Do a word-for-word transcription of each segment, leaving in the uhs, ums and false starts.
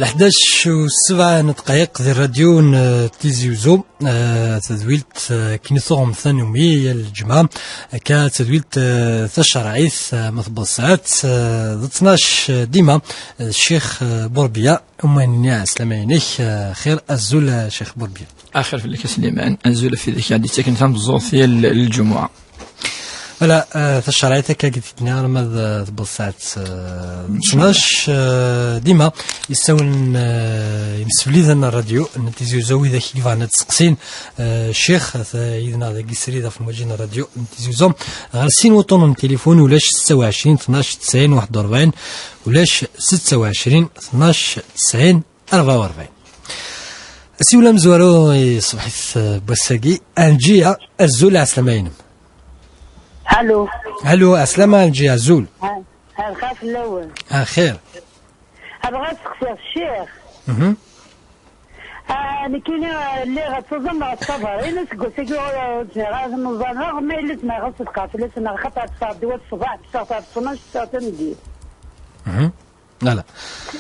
Leḥdac u sebɛa n ddqayeq di rradyu n, eh, Tizi Uzzu, eh, tadwilt, eh, akken i tuɣem tanumi yal lǧemɛa, akka tadwilt, eh, tacerɛit, eh, ma tewweḍ ssaɛet, eh, d ttnac, eh, dima, eh, Ccix, eh, Burbiya, umwan-nni ɛeslama-inek, eh, xir azul, eh, Ccix Burbiya. Axir fell-ak a Sliman, azul ɣef widak i ɣ-d-yettaken tameẓẓuɣt yal lǧemɛa. Voilà, eh, tacerɛit akka i d-tenna arma d, eh, tewweḍ ssaɛet, eh, ttnac, eh, dima isawlen, eh, imsefliden n rradyu n Tizi Uzzu, widak i yebɣan ad d-seqsin, eh, Ccix, ata yid-neɣ dagi srid ɣef lwaji n rradyu n Tizi Uzzu, ɣer sin wuṭunen n tilifun, ulac setta u ɛecrin tnac tesɛin waḥed u rebɛin, ulac setta u ɛecrin tnac tesɛin rebɛa u rebɛin. Asiwel amezwaru i ṣṣbeḥit, eh, n wass-agi, Ɛelǧiya, azul, ɛeslama-inem. Alo. Alo, ɛeslama Ɛelǧiya, azul. Ha, ha, lxir fell-awen. Axir. Bɣiɣ ad seqsiɣ Ccix. Mhm. Ah, nekkini, ah, lliɣ ttaẓameɣ ɣef ṣṣaber-in, aseggas-agi ur, ur zmireɣ ara ad ten-uẓameɣ, ma yella zemreɣ ad ṣedqeɣ fell-asen, axaṭer ṭṭfeɣ ddwa ṣṣbeḥ, ṭṭfeɣ ɣef ttnac, ṭṭfeɣ tameddit. Mhm. Voilà.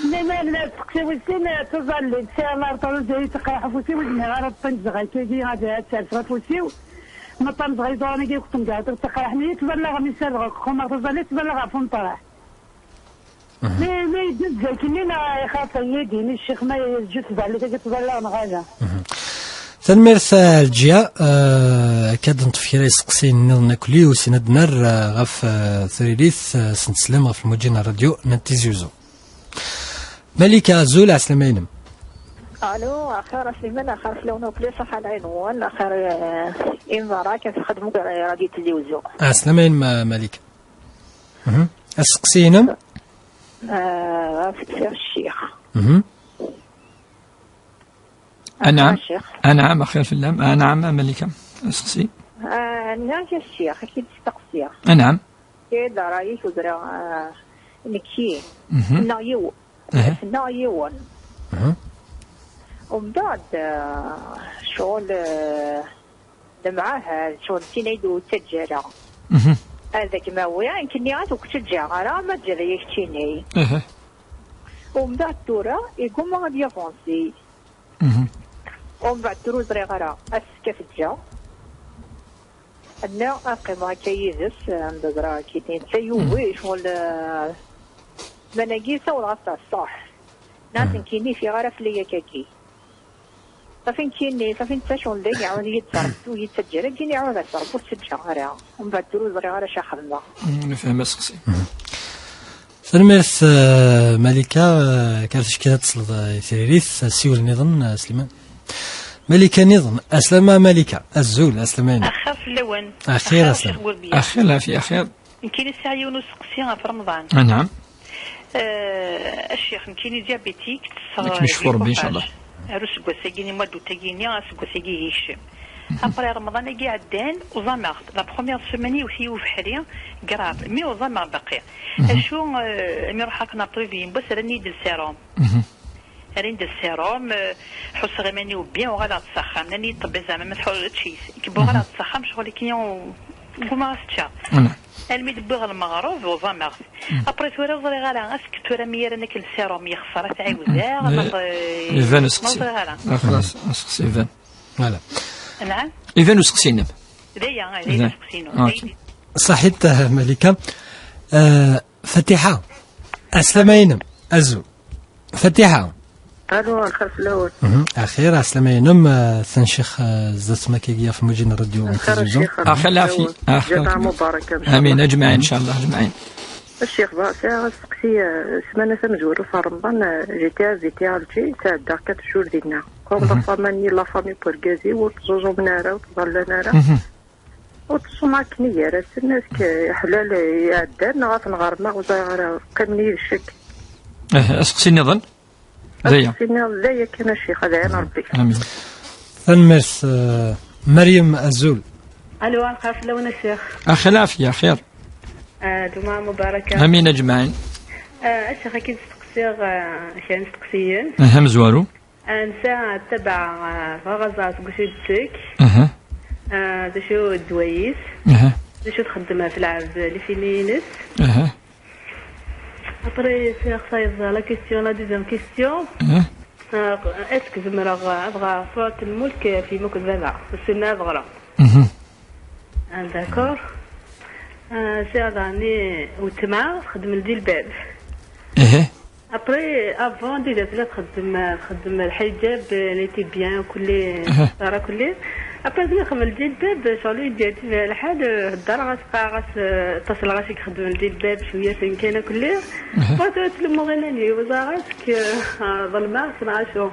Nnan-as teqsiwin-sin d tuẓallin, sɛiɣ larṭaruz ay teqreḥ ufus-iw, ur zmireɣ ara ad ṭṭenǧeɣ akkagi, ad, ad serseɣ afus-iw. Ma ṭṭenǧeɣ iẓuran-agi, ur ṭṭenǧeɣ, teqreḥ-iyi tẓalla, mi ssardeɣ akk xumaɣ tuẓallin, tẓalla ɣef umeṭreḥ. Mhm. Mi, mi yedda zdat-nni, neɣ ixaṭ-iyi-d, ini ccix ma yeǧǧa tẓallit-agi tẓalla neɣ ala. Mhm. Tanemmirt a Ɛelǧiya, eh, akka ad neṭṭef kra iseqsiyen nniḍen akk-, ur sin ad nerr, eh, ɣef, eh, tririt, eh, s-, neslam ɣef lmuǧi n rradyu n Tizi Uzzu. Malika, azul, ɛeslama-inem. Alo, axir a Sliman, axir fell-awen akk, ṣaḥa lɛinwan, axir, eh, imbarak, ad txedmem deg rradyu Tizi Uzzu. Ɛeslama-inem, eh, Malika. Mhm. Aseqsi-inem? Eh, ɣef ccix. Mhm. Anɛam. Ccix. Anɛam, axir fell-am. Anɛam, a Malika. Aseqsi. Eh, nniɣ-ak a ccix, ad k-id-steqsiɣ. Anɛam. Kra d ṛṛay-ik, ur ẓriɣ, eh, nekki. Mhm. Tennaɣ yiw-, Aha. Tennaɣ yiwen. Mhm. Umbeɛd, eh, ccɣel, eh, lemɛahad, ccɣel d tin ay d-ur ttaǧǧa ara. Mhm. Ad ak-mawi, nekk nniɣ-as ur k-ttaǧǧaɣ ara, ma ǧǧiɣ-iyi keččini. Aha. Umbeɛd tura, igumma ad yavansi. Mhm. Umbeɛd tura ur ẓriɣ ara, ass-a teǧǧa. Nniɣ ad qqimeɣ akka yid-s, anda ẓriɣ akkini, netta yugi, mhm, ccɣel, eh, managi sawleɣ-as-d ṣṣeḥ. Nniɣ-as, mhm, nekkini fiɣ ara fell-i akkagi. Safi nekkini, safi netta ccɣel dagi, iɛawed-iyi-d Rebbi, ur yi-ttaǧǧa ara, nekkini iɛawed-as Rebbi, ur ttaǧǧaɣ ara. Umbeɛd tura ur ẓriɣ ara acu xedmeɣ. Mm, nefhem aseqsi. Mhm. Tanemmirt, eh, Malika, eh, kan ticki ad tesleḍ, eh, i tririt, asiwel niḍen, eh, Sliman. Malika niḍen, aslama Malika, azul, aslama-inem. Axir fell-awen. Axir, axir, aslama. Ccix Burbiya. Axir, lafi, axir. Nekkini sɛiɣ yiwen useqsi ɣef Remḍan. Anɛam. Eh, a ccix, nekkini diabétique, ttesseɣ, ad kem-yecfu Rebbi, incallah. Ar useggas-agi, ni mois d'août-agi-ni, aseggas-agi yekcem. Mhm. Après Remḍan-agi iɛeddan, uẓameɣ-t. La première semaine, yewwet-iyi ubeḥri, grave. Mais uẓameɣ baqi. Mhm. Acu, eh, mi ruḥeɣ akken ɣer ṭṭbib yiwen wass, rran-iyi-d le sérum. Mhm. Rran-d le sérum, eh, ḥusseɣ iman-iw bien, uɣaleɣ-d s axxam. Nnan-iyi ṭṭebba zeɛma ma tḥureḍ ečč-it. Nekk uɣaleɣ-d s axxam, ccɣel akken ggumaɣ ad t-ččeɣ. Anɛam. Almi d-wwiɣ lmeɣreb, uẓameɣ-t. Mhm. Après tura ur ẓriɣ ara, est-ce que tura mi ara nekk le sérum yexṣer, ad t-ɛiwdeɣ, mhm, neɣ, eh, iban useqsi. Ma ur ẓriɣ ara. Ah, xlas, aseqsi iban. Voilà. Anɛam? Iban useqsi-inem. D aya, d aya useqsi-inu. Ah, ok. Ṣaḥit, eh, Malika. Eh, Fatiḥa. Aslama-inem. Azul. Fatiḥa. Alo, lxir fell-awen. Mhm. Axir, aslama-inem, eh, tancix, eh, zdat makagi ɣef lmuǧi n rradyu n Tizi Uzzu. Axir, lɛafi. Axir, lɛafi. Ǧemɛa mubaraka, incallah. Amin, aǧmaɛin, incallah, aǧmaɛin. A ccix, ba, sɛiɣ aseqsi, eh, ssmana tamezwarut n Remḍan, eh, j'étais invité à Alger, sɛeddaɣ quatre jours dinna. Comme, mhm, la famille, la famille n urgaz-iw, ur ttẓuẓumen ara, ur ttẓallan ara. Mhm. Ur ttṣumaɣ akken i gar-asen, est-ce que ḥlal iɛeddan neɣ ad ten-ɣermeɣ, ur ẓriɣ ara, qqimen-iyi di ccek. Eh, aseqsi nniḍen? D aya. Aseqsi nniḍen d aya kan, a ccix, ad ɛin Rebbi. Amin. Tanemmirt, eh, Meryem, azul. Alo, lxir fell-awen a ccix. Axir, lɛafiya, axir. Eh, ǧemɛa mubaraka. Amin, aǧmaɛin. Eh, a ccix, ad k-id-steqsiɣ, eh, kra n isteqsiyen. Aha, mezwaru. Ansa ttabaɛeɣ, eh, bɣiɣ ad ẓreɣ seg wacu i d-tettek. Aha. Eh, d acu ddwa-is. Aha. D acu txeddem ɣef lɛebd, les filles-ines. Aha. Après, c'est ça, la question, la deuxième question. Hein? Euh, est-ce que je me rends à Surat al-Mulk في مكتبة السنة صغرى؟ Mhm. Ah, d'accord. Euh, c'est un année où tu m'as خدم الجلباب. Après, avant, déjà, tu as خدم، خدم الحجاب، elle était bien، كل، صار كل. Après، زعما خدم الجلباب، شغل يدي هادي فيها الحال، هدر غاس، غاس، اتصل غاس يخدم الجلباب شوية، فين كاينة كل. ما تلمو غير ناني، وزا غاس ك-، آه، ظلمة، سمعة شو.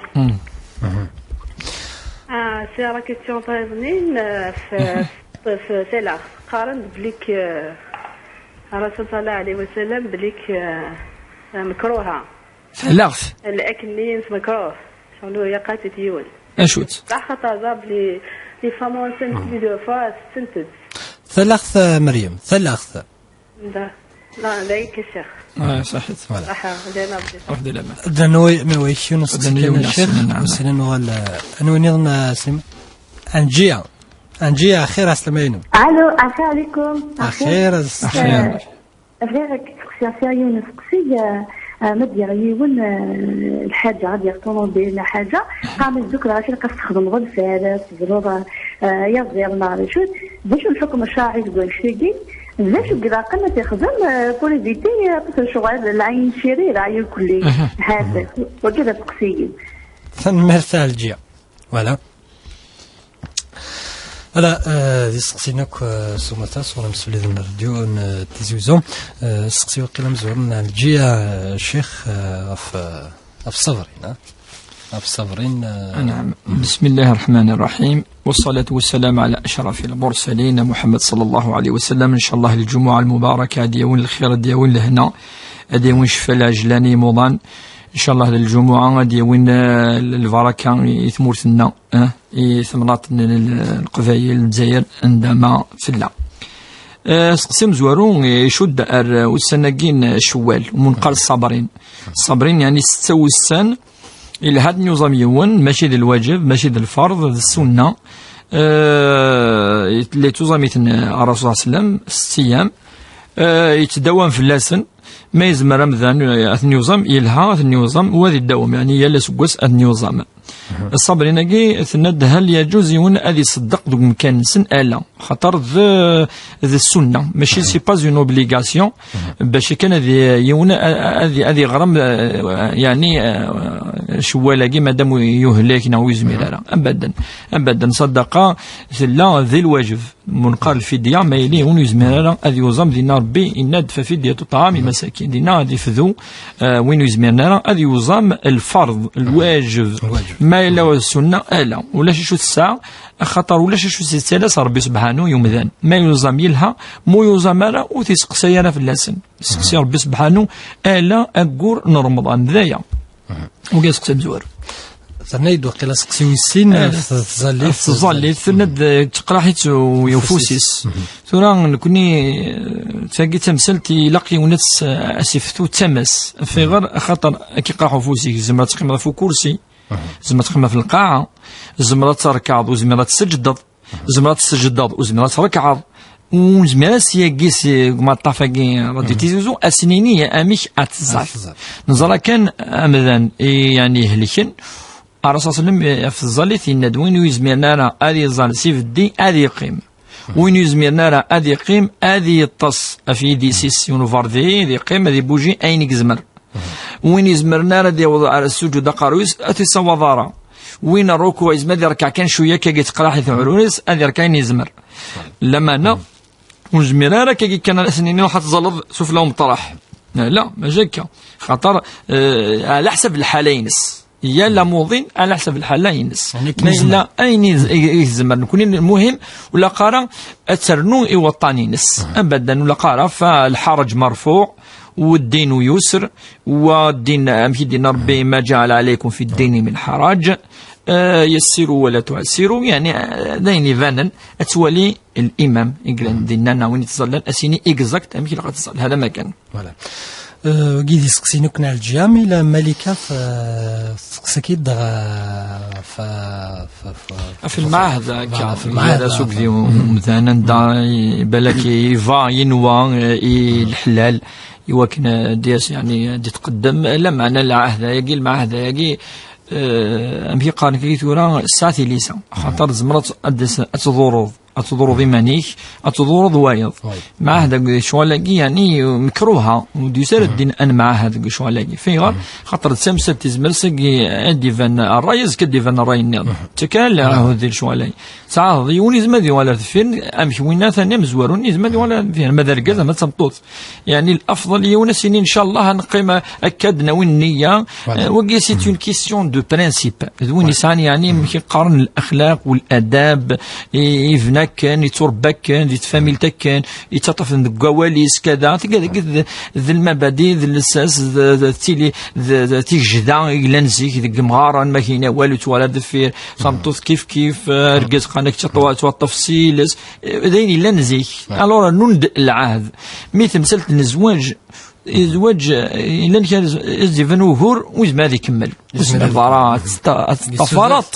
Ah, c'est la question تايزنين، آه، في، في سيلا. قارن بليك، آه، الرسول صلى الله عليه وسلم بليك، آه، مكروهة. Talaɣt. الأكل نينس مكروه. شغل هي قاتت يون. Acu-tt? صح، خاطر ضرب لي، لي فامون سنت، لي دو فوا سنتد. Talaɣt, a Meryem, talaɣt. لا، لا، لا، يك الشيخ. آه، صحيت. Voilà. صح، زين، ربي يسلمك. الحمد لله. Dano mi wa Yunus, dano Yunus, الشيخ. نعم. وسلم ولا، أنا وين يظن سلم؟ أنجيا. أنجيا، خير، السلام عليكم. ألو، السلام عليكم. أخير، السلام. Bɣiɣ ad k-steqsiɣ kra yiwen usteqsi, ah, ah, ma d-yaɣ yiwen, ah, lḥaǧa, ad yaɣ ṭunubil neɣ ḥaǧa, qqaren-as ddukkli acu ilaq ad txedmeḍ lfal, ad tezreḍ, ah, ah, yaziḍ neɣ d acu, d acu lḥukm ccerɛi deg wannect-agi, d acu i ilaqen ad t-ixdem, ah, pour éviter aṭas n lecɣal, lɛin cciri, lɛin kulli, ḥafi, wagi d asteqsi-iw. Tanemmirt a Ɛelǧiya. Voilà. Ala, eh, d iseqsiyen akk, eh, s umata, sɣur imsefliden n rradyu n, eh, Tizi Uzzu. Eh, iseqsi waqil amezwaru n Ɛelǧiya, eh, Ccix, eh, ɣef, eh, ɣef ṣṣabrin, ah? Ɣef ṣṣabrin, eh, نعم. بسم الله الرحمن الرحيم. والصلاة والسلام على أشرف المرسلين محمد صلى الله عليه وسلم. إن شاء الله الجمعة المباركة ad d-yawin lxir, ad d-yawin lehna, ad d-yawin ccfa lɛejlan i imuḍan. إن شاء الله الجمعة ad d-yawin, eh, lbaraka i tmurt-nneɣ. Eh, i temnaḍt n l-, Leqbayel n Lezzayer, anda ma tella. Eh, aseqsi amezwaru, eh, icudd ar, eh, ussan-agi n Cewwal, umunqar ṣṣabrin. Ṣṣabrin, yeɛni setta wussan, ilha ad ten-yuẓam yiwen, mačči d lwaǧeb, mačči d lferḍ, d ssunna. Eh, la yettuẓam-iten, eh, Ṛṛasul ṣalla Llahu ɛalayhi wa sallam, setta ayyam. Eh, yettdawam fell-asen. Ma yezmer amdan, eh, ad ten-yuẓam, yelha ad ten-yuẓam, u ad iddawem, yeɛni yal aseggas ad ten-yuẓam. Ṣṣabrin-agi, tenna-d hal yaǧuz yiwen ad iṣeddeq deg umkan-nsen, ala. Xaṭer d, d ssunna, mačči, c'est pas une obligation, bac kan ad i-, yiwen a-, a-, ad, ad iɣrem, eh, yeɛni, eh, Cewwal-agi, madam ur yuhlak neɣ ur yezmir ara. Abadan, abadan, ṣṣadaqa tella di lwaǧeb. Munqar lfidya, ma yili ur yezmir ara ad yuẓam, dinna Ṛebbi yenna-d, ففدية طعام مساكين. Dinna ad ifdu, eh, win ur yezmiren ara ad yuẓam lferḍ, lwaǧeb. Lwaǧeb. Ma yella d ssunna, ala. Ulac acu tesɛa, axaṭer ulac acu s-yettalas Ṛebbi subḥanu i umdan. Ma yuẓam yelha, ma ur yuẓam ara ur t-iseqsay ara fell-asen. Iseqsi Ṛebbi subḥanu, ala aggur n Remḍan, d aya. Ugi aseqsi amezwaru. Terna-yi-d waqila aseqsi wis sin, eh, ɣef tẓallit. Ɣef tẓallit, tenna-d, eh, teqraḥ-itt u-, ufus-is. Ufus-is. Tura nekni, eh, tagi d tamsalt ilaq yiwen ad s-, as-iftu d tama-s. Ɣef ayɣer? Axaṭer ad k-iqraḥ ufus-ik, tzemreḍ ad teqqimeḍ ɣef ukursi, tzemreḍ ad teqqimeḍ ɣef lqaɛa, tzemreḍ ad terkaḍ, tzemreḍ ad tesǧeddeḍ. Tzemreḍ ad tesǧeddeḍ, ur tzemreḍ ad trekɛeḍ. Ur nezmir ara s yagi, s, deg umaṭṭaf-agi, Radio Tizi Uzzu, ad s-nini amek ad tẓẓal. Ad tẓẓal. Neẓra kan amdan i, yeɛni, ihelken. Ṛṛasul ṣalla Llahu ɛalayhi wa sallam, ɣef tẓallit, yenna-d, win ur yezmiren ara ad iẓẓal s ibeddi, ad yeqqim. Win ur yezmiren ara ad yeqqim, ad yeṭṭes ɣef yidis-is, yiwen uberdi, ad yeqqim, ad ibuji ayen i yezmer. Win izemren ara ad yaweḍ ar ssuǧud aqerru-is, ad t-issawaḍ ara. Win rrukuɛ izmer ad irkeɛ kan cwiya, akka yettqraḥ-it uɛrur-is, ad irkeɛ ayen yezmer. Lameɛna, ur nezmir ara akka kan ad as-nini ruḥ ad tẓalleḍ sufella umeṭreḥ. La, mačči akka. Xaṭer, eh, ɛla ḥsab lḥala-ines. Yal amuḍin, ɛla ḥsab lḥala-ines. Yeɛni akken yezmer. Ma yella ayen i, i, i yezmer. Nekni, lmuhim, ur ilaq ara ad ternu i waṭṭan-ines. Abadan, ur ilaq ara, فالحرج مرفوع, والدين يسر, wa ddin, amek i d-yenna Ṛebbi, ما جعل عليكم في الدين من حرج, eh, يسروا ولا تعسروا, yeɛni, eh, d ayen ibanen, ad twali l'imam i yellan dinna, neɣ win i yettẓallan, ad s-yini exact amek ilaq ad tẓall. Hada ma kan. Voilà. Eh, wagi d iseqsiyen akk n Ɛelǧiya, mi la Malika, eh, teqsa-k-id ɣ-, f-, f-, f-, f-, ɣef lmeɛhed, akka, ɣef lmeɛhed, ara s ugdi umdan, anda i-, balak iva, yenwa, eh, i leḥlal, i wakken ad d-yas, yeɛni, ad d-tqeddem. Lameɛna lɛahda-agi, lmɛahda-agi, eh, amek i qqaren kagi tura, tesɛa tilisa. Axaṭer tzemreḍ ad d-, ad tḍureḍ, ad tḍureḍ iman-ik, ad tḍureḍ wayeḍ. Mɛahda deg ccɣel-agi, yeɛni, mekruha, ur d-yusi ara ddin ad nemɛahad deg ccɣel-agi. Fiɣer? Xaṭer d tamsalt tizmer sagi ad d-iban ṛṛay, azekka ad d-iban ṛṛay-nniḍen. Ttak ara lɛahud di lecɣal-agi. Tɛaheḍ yiwen, yezmer ad yuɣal ar deffir, amek winna tani amezwaru-nni yezmer ad yuɣal ar deffir, ma d argaz ama d tameṭṭut. Yeɛni, lafḍel yiwen ad s-yini, ncallah, ad neqqim akka, ad d-nawi nniya. Eh, wagi, c'est une question de principe. D win yesɛan, yeɛni, amek i qqaren, lexlaq u ladab, i, ibna akken, yetturebba akken, di tfamilt akken, yettaṭṭaf deg wawal-is, kada. Tigi, tigi d, d lmabadi, d lsas, d, d tili, d, d tigejda i yellan zik deg yemɣaren, ma k-yini awal ur yettwali ar deffir, tameṭṭut kif kif, eh, argaz qqaren-ak ttwaṭṭef s yiles, eh, d ayen yellan zik. Alors, rnun-d lɛahd. Mi temsalt n zzwaǧ, zzwaǧ, eh, yellan kra z-, ad d-iban ugur, ur yezmir ad ikemmel. Ur yezmir ara ad teṭṭafareḍ.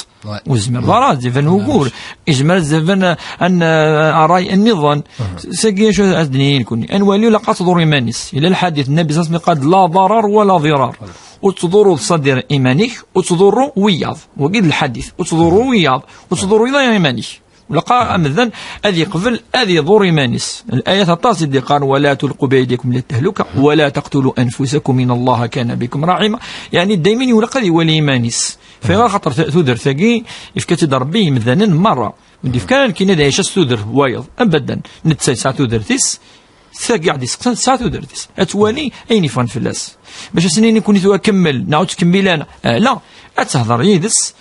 Ur yezmir ara ad d-iban ugur. Yezmer ad d-iban an, eh, ṛṛay nniḍen. Sagi acu ad d-nini nekkni? Ad nwali, ilaq ad tḍur iman-is. Yella lḥadit n Nnabi s asmi qal: "La ḍarar wa la ḍirar." Ur ttḍurruḍ ṣadir iman-ik, ur ttḍurru wiyaḍ. Wagi d lḥadit. Ur ttḍurru wiyaḍ, ur ttḍurru ara iman-ik. Ilaq amdan ad yeqbel ad iḍur iman-is. Layat aṭas i d-iqqaren: "Wa la tulqu bi aydikum ila tahluka, wa la taqtulu anfusakum inna Allaha kana bikum rahima." Yeɛni, daymen ilaq ad iwali iman-is. Fiɣer? Xaṭer t-, tudert-agi, yefka-tt-id Ṛebbi i yimdanen merra. Ur d-yefka ara nekkini ad iɛic s tudert n wayeḍ. Abadan. Netta yesɛa tudert-is, tagi i ɣ-d-iseqsan tesɛa tudert-is. Ad twali ayen yeffɣen fell-as. Bac ad s-nini nekkni tura kemmel, neɣ ur ttkemmil ara. Eh, la, ad tehder yid-s,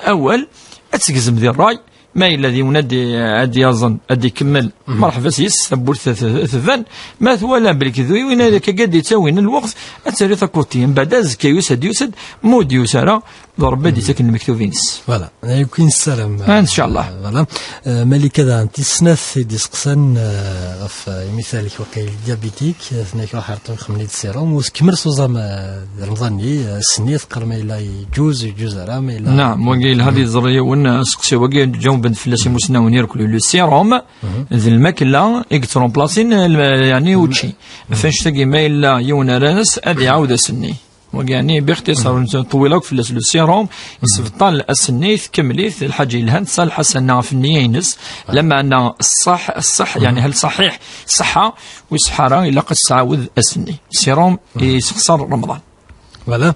awal, ad tegzem di ṛṛay, ma yella d yiwen ad d-, ad d-yaẓen, ad d-ikemmel, merḥba s yes, tawwurt t-, t-, tban, ma twala belki d yiwen ad akka ad d-ittawin lweqt, ad terri takuṭi, mbeɛd azekka yusa-d, yusa-d, ma ur d-yusi ara, d Ṛebbi ad d-ittaken lmektub-ines. Voilà, d ayen kan nessaram. Ah, ncallah. Voilà. Euh, Malika, daɣen tis snat i d-iseqsan, euh, ɣef, euh, imital-ik waqil diabétique, euh, tenna-k ruḥ ar ṭṭbib xemmem-d sérum, u tkemmel s uẓam, euh, di Remḍan-nni, euh, ass-nni teqqar ma yella yeǧǧuz, yeǧǧuz ara, ma yella. Naɛam, wagi yelha ad yeẓri yiwen, euh, aseqsi-wagi ǧawben-d fell-as imusnawen irkelli. Le sérum, d lmakla i yettrumplassin, euh, yeɛni učči. Ɣef annect-agi ma yella yiwen ara-s ad iɛawed ass-nni. Wagi, yeɛni, bixtiṣar, ur neṭṭwil akk fell-as. Le sérum, yesbṭal ass-nni, tkemmel-it, lḥaǧa yelhan, tesɛa lḥasana ɣef nniya-ines, lameɛna ṣṣeḥ, ṣṣeḥ, yeɛni, hal ṣaḥiḥ, ṣṣeḥḥa, ur iṣeḥḥa ara, ilaq ad tesɛawed ass-nni. Sérum, yessexṣar Remḍan. Voilà.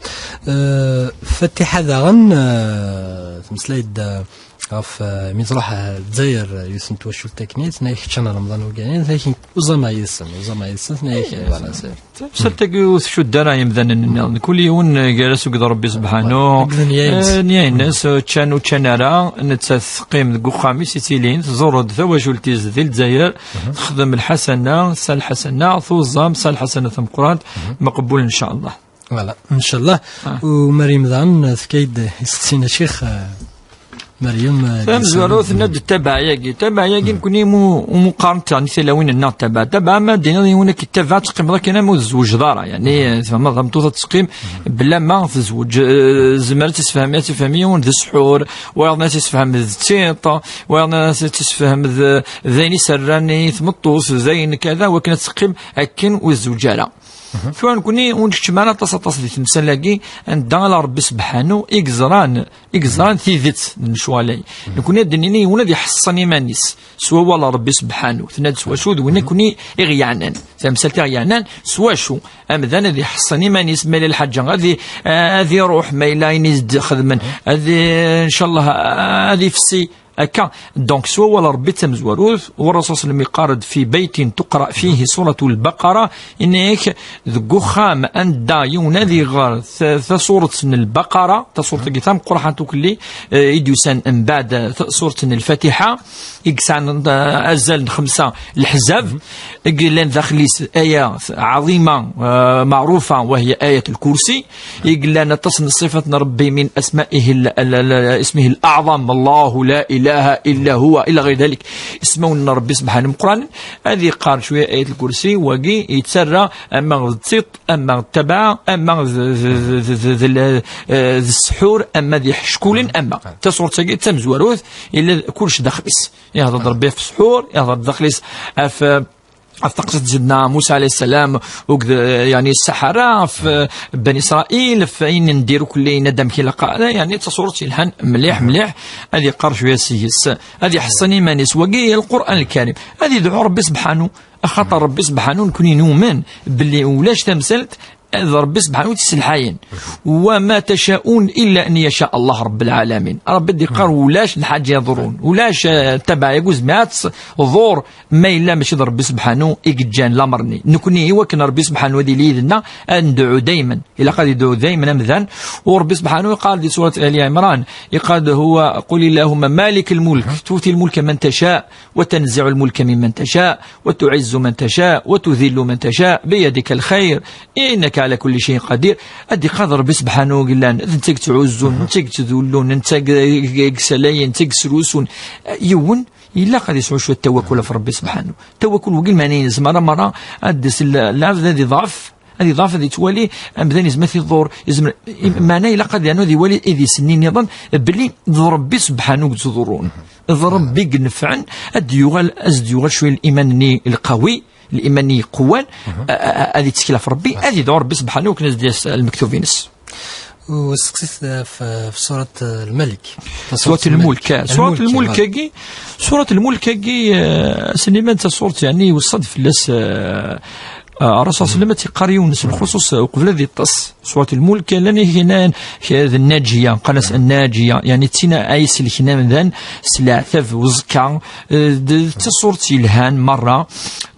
Euh, Fatiḥa daɣen, euh, temmeslay-d, euh, ɣef, euh, mi tṛuḥ, euh, Lezzayer, euh, yiwet n twacult akken, tenna-ak kečč n Remḍan ugani, tenna-ak uẓama yid-sen, uẓama yid-sen, tenna-ak, euh, voilà, c'est Tamsalt-agi ur tcudd ara imdanen-nniḍen. Kul yiwen, eh, gar-as akked Ṛebbi Sebḥanu. Akked nniya-ines. Eh, nniya-ines, ur ččan, ur ččan ara. Nettat teqqim deg uxxam-is i ttilin, tẓur-d tawacult-is di Lezzayer, texdem lḥasana, tesɛa lḥasana, tuẓam, tesɛa lḥasana tameqqrant, maqbul, ncallah. Voilà, ncallah. Ah. U Mariam daɣen tefka-yi-d iseqsiyen a ccix, eh, Meryem, eh, tamezwarut, tenna-d ttabaɛ-agi. Ttabaɛ-agi, nekkni mu, mu qqarent ɛni tilawin-nneɣ ttabaɛ. Ttabaɛ, ma d-tiniḍ yiwen ad k-ittabaɛ, teqqimeḍ akken ama ur tzewǧeḍ ara. Yeɛni, tfehmeḍ, tameṭṭut ad teqqim bla ma tezweǧ. Eh, tzemmer ad tissefhem, ad tissefhem yiwen d ssḥur, wayeḍ ad tissefhem d tiṭ, wayeḍ ad tissefhem d, d ayen i s-rran i tmeṭṭut, d ayen kada, wakken ad teqqim akken ur tezweǧ ara. Tura nekkni ur nkeččem ara aṭas, aṭas di temsal-agi, anda ala Ṛebbi Sebḥanu i yeẓran, i yeẓran tidet n lecɣal-agi. Nekkni ad d-nini yiwen ad iḥeṣṣen iman-is s wawal n Ṛebbi Sebḥanu. Tenna-d s wacu d win nekkni i ɣ-yeɛnan. Tamsalt i ɣ-yeɛnan s wacu? Amdan ad iḥeṣṣen iman-is, ma yella lḥaǧa ad i-, ad iruḥ, ma yella ayen i s-d-xedmen, ad i-, ncallah, ad ifsi. Akka, donc, s wawal n Ṛebbi d tamezwarut, u Ṛṛasul sallam yeqqar-d: "Fi baytin tuqra fihi suratul Baqara", yenna-yak, deg uxxam anda yiwen ad iɣer ta-, taṣuṛet n Lbaqara, taṣuṛt-agi tameqqrant ukelli, eh, i d-yusan mbeɛd, eh, taṣuṛt n Lfatiḥa, i yesɛan, eh, azal n xemsa leḥzab, i yellan daxel-is ayat ɛaḍima, eh, meɛrufa, wa hiya ayat lkursi, i yellan aṭas n ṣṣifat n Ṛebbi, min asma'ihi l-, l-, l-, ismihi l-aɛḍam, Allahu la ilaha illa huwa, ila ɣir dalik, ismawen n Ṛebbi Sebḥanu meqqranen, ad iqqar cwiya ayat lkursi, wagi yettarra ama d tiṭ, ama d ttabaɛ, ama d, d, d, d, d, d, eh, d ssḥur, ama d iḥeckulen, ama. Taṣuṛt-agi d tamezwarut, yella kullec daxel-is. Ihḍer-d Ṛebbi ɣef ssḥur, ihḍer-d daxel-is ɣef, eh, ɣef taqsiṭ n Sidna Musa alayhi ssalam, akked, eh, yeɛni, ssḥara, ɣef, eh, Bani Israil, ɣef ayen n diri kulli yenna-d amek ilaq, eh, yeɛni, d taṣuṛt yelhan mliḥ, mliḥ, ad iqqar cwiya seg-s, ad iḥeṣṣin iman-is, wagi Lqur'an Lkarim, ad idɛu Ṛebbi Sebḥanu, axaṭer Ṛebbi Sebḥanu, nekni numen belli ulac tamsalt d Ṛebbi Sebḥanu i tt-iselḥayen. Wa ma taca'un illa an yaca Allah Rabbul Alamin. Ṛebbi d-iqqar ulac lḥaǧa iḍurrun, ulac, eh, tabaɛ yaguz mi ad tḍur ma yella mačči d Ṛebbi Sebḥanu i yeǧǧan lamer-nni. Nekni, i wakken Ṛebbi Sebḥanu ad yili yid-nneɣ, ad nedɛu daymen. Ilaq ad yedɛu daymen amdan. U Ṛebbi Sebḥanu yeqqar di surat Ali Imran, yeqqar-d huwa, qul illahumma malik al-mulk, tu'ti al-mulka man tasha, wa tanzi'u al-mulka mimman tasha, wa tu'izzu man tasha, wa tudhillu man tasha, biyadika al-khayr, innaka ala kulli shay'in qadir. Ad d-iqqar Ṛebbi Sebḥanu i yellan, d netta i yettɛuzzun, netta i yettdullun, netta i, i, i yessalayen, netta i yesrusun. Yiwen, ilaq ad yesɛu cwiṭ tawakul ɣef Ṛebbi Sebḥanu. Tawakul wagi lmeɛna-ines merra, merra, ad d-tas l-, lɛebd ad iḍɛef, ad iḍɛef, ad yettwali amdan yezmer ad t-iḍur, yezmer, i-, meɛna ilaq ad yernu ad iwali idis-nni nniḍen, belli d Ṛebbi Sebḥanu i yettḍurrun. D Ṛebbi i inefɛen, ad d-yuɣal, ad d-yuɣal cwiya liman-nni lqawi, liman-nni yeqwan, a-, a-, a-, ad yettkel ɣef Ṛebbi, ad yedɛu Ṛebbi Sebḥanu akken ad d-yas lmektub-ines. Usteqsit ɣef, ɣef surat, eh, Lmalik. Surat Lmulk. Surat Lmulk, Lmulk, voilà. Agi, surat Lmulk agi, eh, Sliman, d taṣuṛt, yeɛni, iweṣṣa-d fell-as, eh, eh, Rasul Sliman, ad tt-iqqar yiwen s lxuṣuṣ, eh, uqbel ad iṭṭes. Surat Lmulk, llan ihinan, k-, d Nnaǧiya, qqaren-as Nnaǧiya, yeɛni, d tin ay iselken amdan s leɛtab uẓekka, eh, d, d taṣuṛt yelhan merra.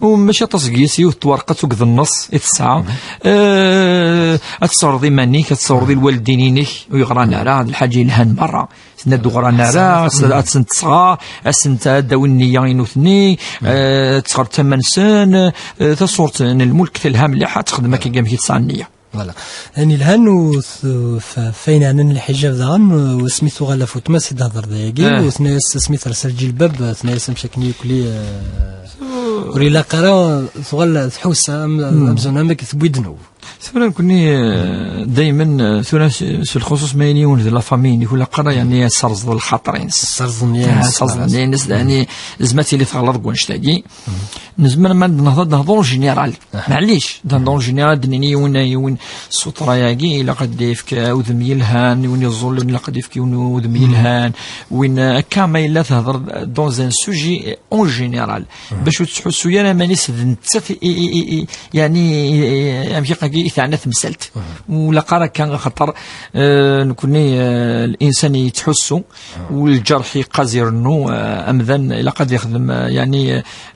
U mačči aṭas deg-s, yiwet n twerqet akked nneṣ i tesɛa. Eh, ad tessawreḍ iman-ik, ad tessawreḍ i lwaldin-inek, ur yeɣran ara, d lḥaǧa yelhan merra. Tenna-d ur ɣran ara, ad s-, ad sen-tesɣer, ad sen-, ad d-awin nniya i nutni, eh, ad tesɣer tama-nsen, eh, taṣuṛt n Lmulk telha mliḥ, ad texdem akka amek i tesɛa nniya. Voilà. Ayen yelhan u t-, f-, f-, ayen yeɛnan lḥijab daɣen, u asmi tuɣal ɣef weltma-s i d-tehder dayagi, u tenna-yas asmi tersa lǧilbab, tenna-yas amek akken yukli, eh, ur ilaq ara, tuɣal tḥus, am-, amzun amek tewwi ddnub. Tura nekni, eh, daymen, eh, tura s, s lxuṣuṣ ma yili yiwen d la famille-inek, ur ilaq ara, yeɛni, ad serẓeḍ lxaṭer-ines. Serẓeḍ nniya-ines, ah, serẓeḍ nniya-ines, yeɛni, zma tili teɣleḍ deg wannect-agi. Nezmer ma d-nehḍer, ad d-nehḍer en général. Maɛlic, d-nehḍer en général, ad d-nini yiwen, yiwen s uṭra-agi, ilaq ad d-yefk udem yelhan, win yeẓẓullen ilaq ad d-yefk yiwen udem yelhan, win, eh, akka ma yella tehḍer dans un sujet en général. Bac ur tettḥussu ara iman-is d nettat i, i, i, i, yeɛni, i, i, amek iqagi i teɛna temsalt. Ur ilaq ara akka, axaṭer, eh, nekni, eh, linsan yettḥussu, u lǧerḥ yeqqaz irennu, eh, amdan ilaq ad yexdem, eh, yeɛni,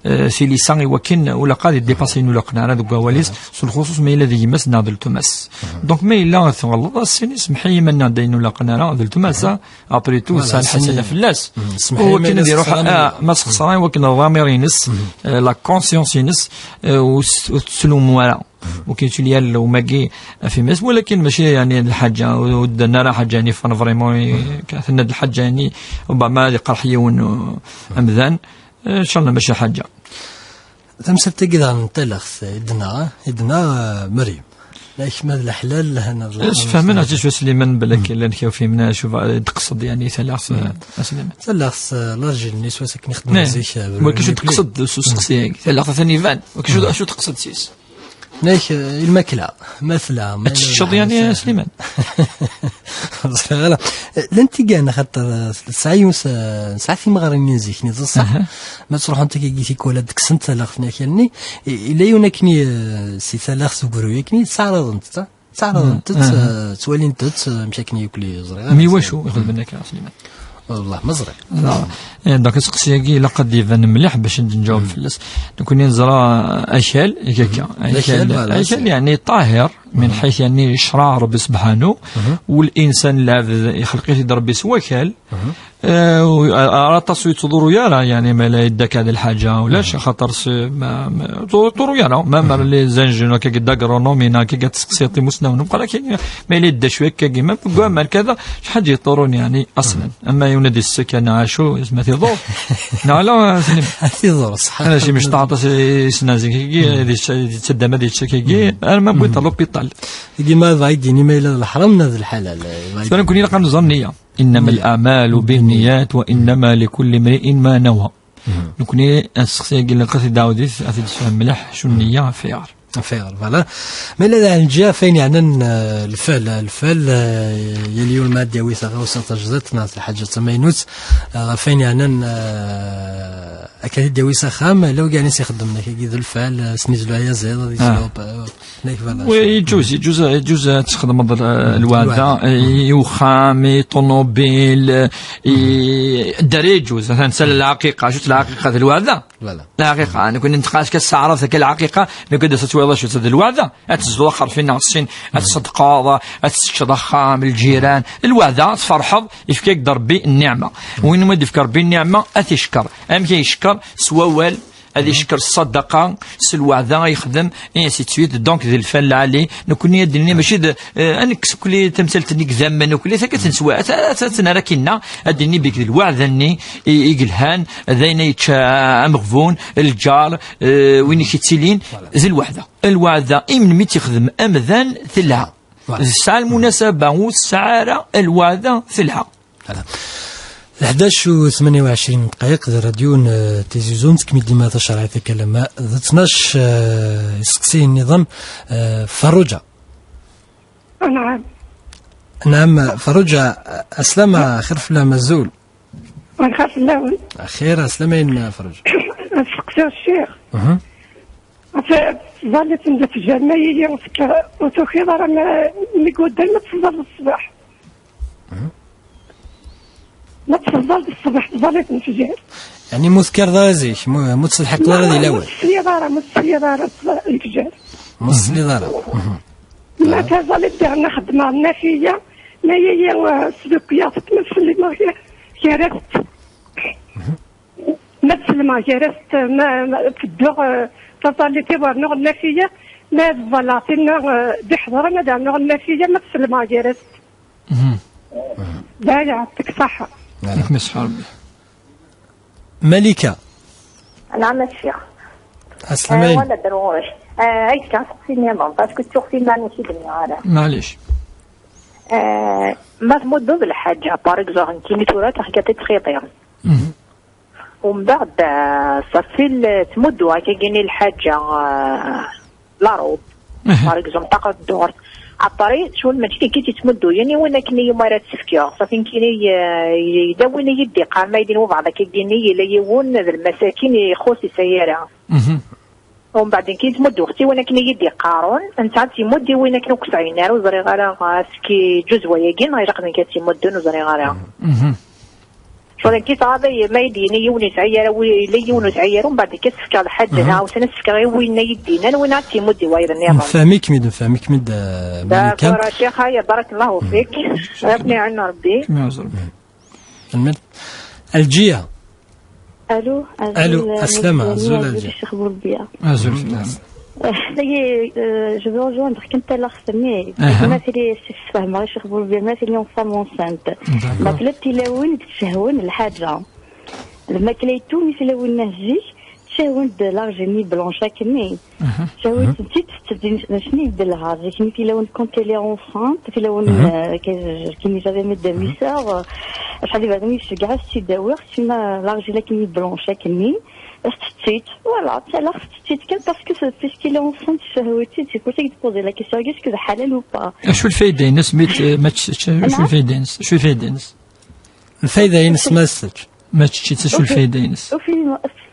eh, tilisa i wakken ur ilaq ad yeddipasi ayen ur ilaqen ara deg wawal-is, s lxuṣuṣ ma yella d gma-s neɣ d weltma-s. Donc ma yella tɣelḍeḍ, as-tini semmeḥ-iyi ma nniɣ-d ayen ur ilaqen ara d weltma-s, ah, après tout, voilà, tesɛa lḥasana fell-as. U wakken ad iruḥ, ah, ma sexṣer, i wakken ḍamir-ines, eh, la conscience-ines, eh, ur s-, ur tettlumu ara. Ur k-yettili ara lewm-agi ɣef yemma-s, walakin mačči, yeɛni, d lḥaǧa, ur d-tenna ara ḥaǧa, yeɛni, fan vraiment, i-, tenna-d lḥaǧa, yeɛni, rubbama ad iqerḥ yiwen, uh, amdan, eh, inchallah mačči ḥaǧa. Tamsalt-agi daɣen n talaɣt, i d-tenna, i d-tenna, eh, Meryem. La kemm d leḥlal, lehna d leḥram. Sfehmen, Ɛziz Sliman, belli llan kra ur fhimen acu d-teqsed, yeɛni, talaɣt, eh, a Sliman. Talaɣt, eh, l'argile-nni s wass akken i xeddmen zik, eh, wagi acu d-teqsed s useqsi-agi? Talaɣt atan iban, wagi acu, acu d-teqsed s-is? Nek, eh, i lmakla, ma tella, ma ad teččeḍ, yeɛni, a Sliman? Ẓriɣ ara. Eh, llan tigan, axaṭer, eh, tesɛa yiwen s-, eh, nesɛa timeɣriwin zik-nni, d ṣṣeḥ. Ma ttruḥunt akkagi tikwal ad d-kksent talaɣt n akal-nni, i-, yella yiwen akkenni, eh, si talaɣt n ubruy akkenni, ttaɛraḍent-tt, ttaɛraḍent-tt, eh, ttwalint-tt, eh, amek akken yukli ẓriɣ ara. Mi wacu i xedmen akka, a Sliman? Wallah, ma ẓriɣ. Eh, donc, aseqsi-agi ilaq ad d-iban mliḥ bac ad nǧaweb fell-as. Nekni neẓra akal, akka. Akal, voilà, akal, yeɛni, ṭahir, min ḥayt, yeɛni, ccṛeɛ Ṛebbi sebḥanu, u linsan, lɛebd, ixleq-it-id Ṛebbi s wakal. Eh, u-, a-, aṭas ur yettḍurru ara, yeɛni, ma la yedda akka d lḥaǧa, ulac, axaṭer s-, ma, ma, ur yettḍurru ara, ma, ma les ingénieurs, akka, d agronome, neɣ akka, ad tseqsiḍ imusnawen, meqqar akka, ma yella yedda cwiya akka, ma deg waman, kada, شحال يطورون يعني أصلًا. أما يونا دي السكن عاشو، اسمه تيضور. لا، لا، سليم. تيضور، صح. أنا شي مش تعطى سي-، سنازي كي، دي تش-، دي تشدى ما دي تشكي كي. أنا ما بغيت لوبيتال. يجي ما بعيد، يعني ما إلى الحرام نازل الحلال. فأنا كوني لقى نظنية. إنما الأعمال بالنيات وإنما لكل امرئ ما نوى. Nekkni aseqsi-agi ilaq ad t-id-ɛawdit, ad t-id-sfehm mliḥ, acu nniya, ɣef ayɣer. Ɣef ayɣer, voilà. Ma yella d Ɛelǧiya, ɣef ayen yeɛnan, eh, lfal, lfal, eh, yal yiwen ma ad d-yawi taɣawsa tajdiṭ neɣ lḥaǧa d tamaynut, eh, ɣef ayen yeɛnan, eh, akka ad d-yawi s axxam, la wigi s ixeddmen akkagi d lfal, eh, ad sen-izlu ayaziḍ, ad izlu, eh, Nek bala. Oui, يجوز، يجوز، يجوز ad txedmeḍ, eh, lweɛda, eh, i uxxam, i ṭunubil, eh, i dderya يجوز, atan sal lɛaqiqa, acu-tt lɛaqiqa d lweɛda? Voilà. Lɛaqiqa, nekkni nteqqal-as kan s taɛrabt akka lɛaqiqa, nekkni d-as ad twiḍ acu-tt d lweɛda, ad tezduḍ axerfi neɣ sin, ad tṣeddqeḍ, ad teččeḍ axxam, lǧiran, lweɛda, tferḥeḍ, yefka-k-d Rebbi nniɛma. Win ma d-yefka Rebbi nniɛma, ad t-icekkeṛ. Amek ay icekkeṛ? S wawal, ad icekkeṛ s ṣṣadaqa, s lweɛda ay yexdem, et ainsi de suite. Donc, di lfal lɛali, nekkni ad d-nini, mačči d, eh, ad nekkes ukli tamsalt-nni n idammen ukli, tak ad tt-neswa, ad, ad, ad tt-nerr akkinna, ad d-nini bik d lweɛda-nni i, i yelhan, d ayen ay yečča ameɣbun, lǧar, eh, win i k-yettilin, d lweɛda. Lweɛda, i melmi tt-yexdem amdan, telha. Voilà. Tesɛa lmunasaba, ur tesɛi ara, lweɛda, telha. Voilà. Leḥdac u tmanya u ɛecrin dqayeq di rradyu n, eh, Tizi Uzzu, nettkem-id dima tacerɛit akalama d tnac, eh, iseqsiyen nniḍen, eh, Ferruǧa. Anɛam. Anɛam, Ferruǧa, aslama, xir fell-am, azul. Anxir fell-awen. Xir, aslama inem, Ferruǧa. Ad seqsiɣ ccix. Mhm. Ɣef tẓallit n lefjer, ma yili ur tukiḍ ara ma, mi yuddan ma tẓalliḍ ṣṣbeḥ. Ma tfeḍḍal d ṣṣbeḥ, tẓallit n lefjer. Yeɛni mu tekkireḍ ara zik, mu, mu tesselḥiqeḍ ara di lawan. Ma tesliḍ ara, ma tesliḍ ara lefjer. Mu tesliḍ ara. Mhm. Ma taẓallit diɣen xeddmeɣ nnafiya, ma yaya, eh, sdukyaɣ-tt, ma sellimeɣ gar-, gar-as-tt. Ma sellimeɣ gar-as-tt, ma, ma tedduɣ, eh, taẓallit-iw rnuɣ nnafiya, ma ẓẓaleɣ tinna, eh, d-iḥeḍren ad rnuɣ nnafiya, ma sellimeɣ gar-as-tt. Mhm. Daya, yɛṭik ṣṣeḥḥa. Yɛṭik ṣṣeḥḥa Rebbi. Malika. Naɛam a ccix. Aslamayen. Eh, wala drus. Eh, akka, seqsi nniḍen, parce que tuɣ tin-a ur s-d-nniɣ ara. Maɛlic. Eh, ma tmuddeḍ lḥaǧa, par exemple, nekkini tura taxgaṭ i ttxiḍi. Mhm. Umbeɛd, eh, ṣafi l-, tmuddu akkagini lḥaǧa, eh, la robe. Aha. Par exemple, ṭaqa n ddurt. Après, ttun mačči d nekk i tt-ittmudduyen, i win akken i yumi ara tt-fkeɣ. Ṣafi nekkini, eh, yella win i yi-d-iqqaren, ma yedin webɛeḍ akkagini, yella yiwen d lmasakin ixuṣ isayara. Mhm. Umbeɛd nekk i ttmudduɣ-tt i win akken i yi-d-iqqaren, netta ad tt-imudd i win akken ur k-sɛin ara, ur ẓriɣ ara, eh, aski ǧuz wayagi, neɣ ilaq d nekk ad tt-imudden, ur ẓriɣ ara. Mhm. Tura nekk i tɣaḍ-iyi, ma yi-d-yini yiwen ur yesɛi ara, wi-, yella yiwen ur yesɛi ara, umbeɛd nekk ad s-fkeɣ lḥaǧa, mhm, neɣ awsen ad s-fkeɣ i winna yi-d-yennan, winna ad tt-imud i wayeḍ nniḍen. Nefhem-ik-mi d-nefhem-ik-mi d, eh, Malika. D'accord, a ccix, aya, barakallahu fik. Mhm. Rabbi iɛin Rebbi. Kma yaɛuz Rebbi. Mhm. Lmil. Ɛelǧiya. Allô, Allô, Azul, Aslama, Azul, Azul, Azul, Azul. Ccix Bourbiya. Azul, mhm. Fell-am. Eh, ça y est, euh, je veux rejoindre kan talaɣt-nni. Aha. Ma tili, sfehmeɣ i Ccix Bourbiya, ma tili une femme enceinte. D'accord. Lmakla d tilawin i d-tcehwen lḥaǧa. Lmakla yettu mi tilawin n zik, tcehwen-d l'argile-nni blanche akkenni. Aha. Tcehwen-tent-id, tettedin, mačči d lhar. Zik mi tilawin quand elle est enceinte, tilawin, aha, euh, que, que nous avons mis de mi-sœur, euh, acḥal d iberdan i s-fkeɣ, ad s-tt-id-awiɣ, sima l'argile akkenni blanche akkenni. Tettett-it, voilà, ttalaɣ tettett-it kan parce que c'est, puisqu'il est enceinte, tcehwet-it, c'est pour ça que je pose la question, est-ce que c'est halal ou pas? Acu lfayda-ines mi t-, ma tečč-, acu lfayda-ines? Acu lfayda-ines? Lfayda-ines ma tečč? Ma tečč-it, acu lfayda-ines? Ufi,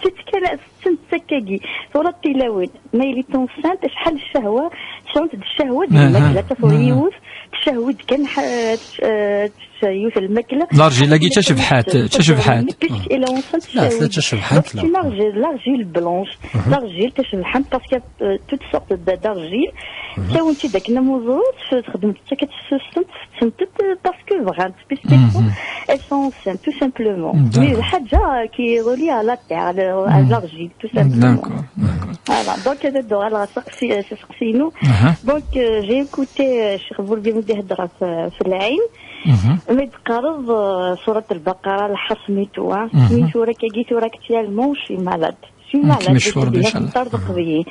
tettett-it kan, tettett-it akkagi. Tura tilawin, ma yili enceinte, acḥal ccehwa, tesɛunt d ccehwa di lmakla, tafeḍ yiwet, tcehwi-d kan, ḥa-, tc-, eh, yiwet n lmakla. L'argile-agi d tacebḥant, d tacebḥant. Puisqu'il est enceinte, la, tcehwi-d. La, d tacebḥant, donc, la. C'est une argile, l'argile blanche. Mhm. L'argile tacebḥant, parce qu'il y a, euh, toutes sortes de, d'argile. Mhm. Ttawin-tt-id akken am uẓru, txedmemt-tt akka, tessusem-tt, tettemt-tt, euh, parce que bɣant, puisqu'elles sont, mhm, elles sont enceintes, tout simplement. D'accord. Mais lḥaǧa qui est reliée à la terre, à la, à l'argile, tout simplement. D'accord, d'accord. Voilà, donc, ad d-uɣaleɣ ɣer seqsi-, seqsi-inu. Aha. Donc, euh, j'ai écouté, euh, Cheikh Bourguiba mi d-ihedder ɣef, ɣef lɛin. Mhm. Mi d-teqqareḍ, euh, surat al-Baqara, lḥaṣmi tura. Mhm. Mi tura kagi, tura actuellement, je suis malade. Je suis malade, mecwar, inchallah. Ṭṭerḍeq deg-i.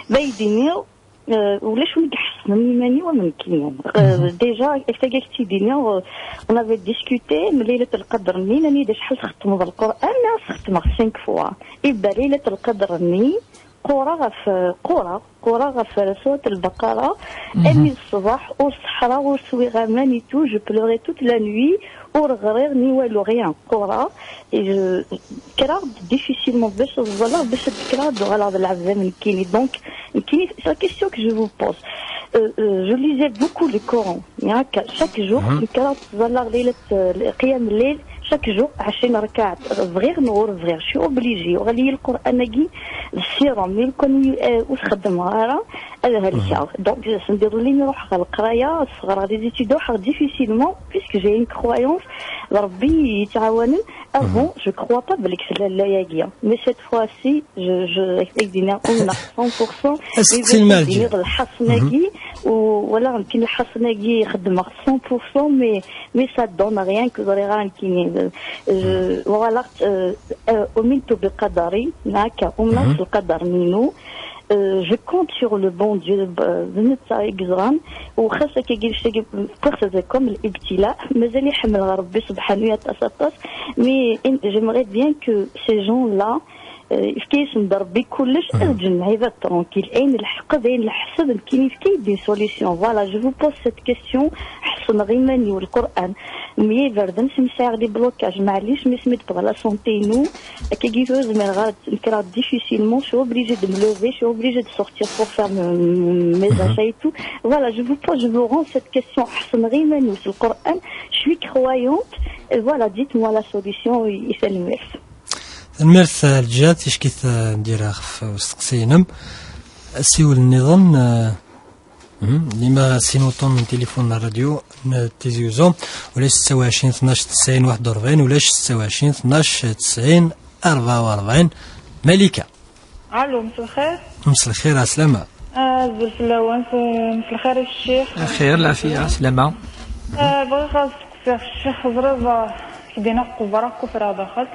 Ma yi-d-ini, Euh, ulac win i iḥessnen iman-iw am nekkini. Euh, déjà, ak-agi ak-tt-id-iniɣ, euh, on avait discuté, m Laylat al-Qadr-nni, nnan-iyi-d acḥal txeddmeḍ Lqur'an, nniɣ-as xeddmeɣ cinq fois. Iba Laylat al-Qadr-nni, qqureɣ ɣef, qqureɣ, qqureɣ ɣef Surat al-Baqara, armi d ṣṣbeḥ, ur seḥḥreɣ, ur swiɣ aman et tout, je pleurais toute la nuit, ur ɣriɣ ni walu, rien, qqureɣ, et je, kkreɣ-d difficilement bac ad ẓẓalleɣ, bac ad d-kkreɣ ad d-uɣaleɣ d lɛebd am nekkini. Donc, nekkini, c'est la question que je vous pose. Euh, euh, je lisais beaucoup le Coran. Yak, chaque jour, kkreɣ ttẓallaɣ laylat, euh, qiyam lleyl, chaque jour, ɛecrin rakaɛa. Bɣiɣ neɣ ur bɣiɣ, je suis obligée. Yuɣal-iyi Lqur'an-agi d ssirum. Mi lukan, euh, ur t-xeddmeɣ ara, ad helkeɣ. Donc, send iḍelli mi ruḥeɣ ɣer leqraya, ad sɣreɣ les études, ruḥeɣ difficilement, puisque j'ai une croyance, d Ṛebbi i yi-yettɛawanen. Avant, je crois pas belli tella lalla-agi. Mais cette fois-ci, je, je, ad k-iniɣ, umneɣ cent pour cent. Asteqsi n Merǧi. Lḥaṣna-agi, u, wala, nekkini lḥaṣna-agi xeddmeɣ cent pour cent, mais, mais ça donne rien, que ẓriɣ ara nekkini. Je, voilà, euh, euh, أمنت بقدري, هكا, umneɣ s lqadar-nni-inu. Euh, je compte sur le bon Dieu, euh, d netta i yeẓran, u xas akkagi, comme l'ibtila, mazal iḥemmel ɣer Ṛebbi subḥanu aṭas, aṭas, mais in-, j'aimerais bien que ces gens-là, euh, yefka-yasen-d Ṛebbi kullec, ad ǧǧen lɛibad tranquille. Ayen lḥeqq, d ayen leḥsab, nekkini yefka-yi-d une solution. Voilà, je vous pose cette question, ḥeṣneɣ iman-iw, Lqur'an, mya iberdan, asmi sɛiɣ les blocages, maɛlic, mi asmi d-tewweḍ la santé-inu, akkagi tura zmireɣ ad nekreɣ difficilement, je suis obligée de me lever, je suis obligée de sortir pour faire me-, me-, mes achats et tout. Voilà, je vous pose, je vous rends cette question, ḥeṣneɣ iman-iw s Lqur'an, je suis croyante, et voilà, dites-moi la solution, et, et tanemmirt. Tanemmirt, a Lǧiha, ticki, eh, n diri ɣef usteqsi-inem. Asiwel nniḍen, eh, mhm, limer sin wuṭṭunen n tilifun n ṛṛadyu n Tizi Uzzu, ulac setta u ɛecrin tnac tesɛin waḥed u ṛebɛin, ulac setta u ɛecrin tnac tesɛin rebɛa u ṛebɛin. Malika. Allo, مساء الخير. مساء الخير، عسلامة. Ah, azul fell-awen, s-, مساء الخير يا الشيخ. Lxir, lɛafiya, ɛeslama. Ah, bɣiɣ ad steqsiɣ ccix, ẓriɣ, ah, k-d-iniɣ qebreɣ, kufreɣ daxel.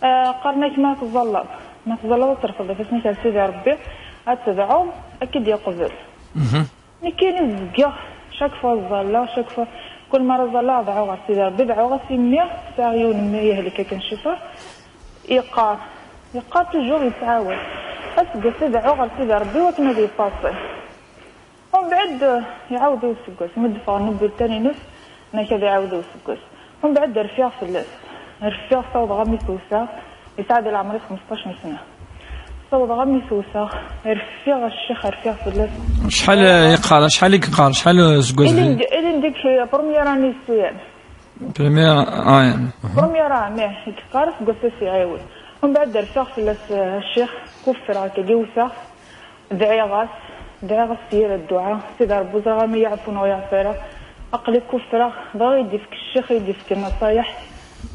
Ah, qqaren-ak ma tẓallaḍ, ma tẓallaḍ ad terfeḍ ifassen-ik ar Sidi Ṛebbi, ad tedɛuḍ, ad k-id-yeqbel. Mhm. Nekkini zgiɣ, chaque fois ẓẓalleɣ, chaque fois, kul mi ara ẓẓalleɣ, dɛuɣ ɣer Sidi Ṛebbi, dɛuɣ-as i mmi, sɛiɣ yiwen mmi yehlek akken ciṭuḥ, yeqqar, yeqqar toujours yettɛawad. Aseggas-a dɛuɣ ɣer Sidi Ṛebbi wakken ad yeṭṭasi. Umbeɛd, eh, iɛawed i useggas, mi d-ffɣen ibultan-ines, nekk ad iɛawed i useggas. Umbeɛd rfiɣ fell-as. Rfiɣ, ssawḍeɣ armi t-wteɣ. Yesɛa di leɛmer-is xmesṭac n sna. Ssawḍeɣ armi t-wteɣ. Rfiɣ a ccix, rfiɣ fell-as. Acḥal, eh, yeqqar, acḥal i yeqqar, acḥal, eh, seg wazal? Ilindi, ilindi deg première année C M. Première année. Première année, i yeqqar, seg wass-a s-iɛiwed. Umbeɛd rfiɣ fell-as, eh, a ccix, kuffreɣ, akkagi wteɣ. Dɛiɣ-as, dɛiɣ-as s yir dduɛa, Sidi Ṛebbi ur ẓriɣ armi yeɛfu neɣ yeɛfu ara. Aql-i kuffreɣ, dɣa i d-ifk ccix, i d-ifk nnaṣayeḥ.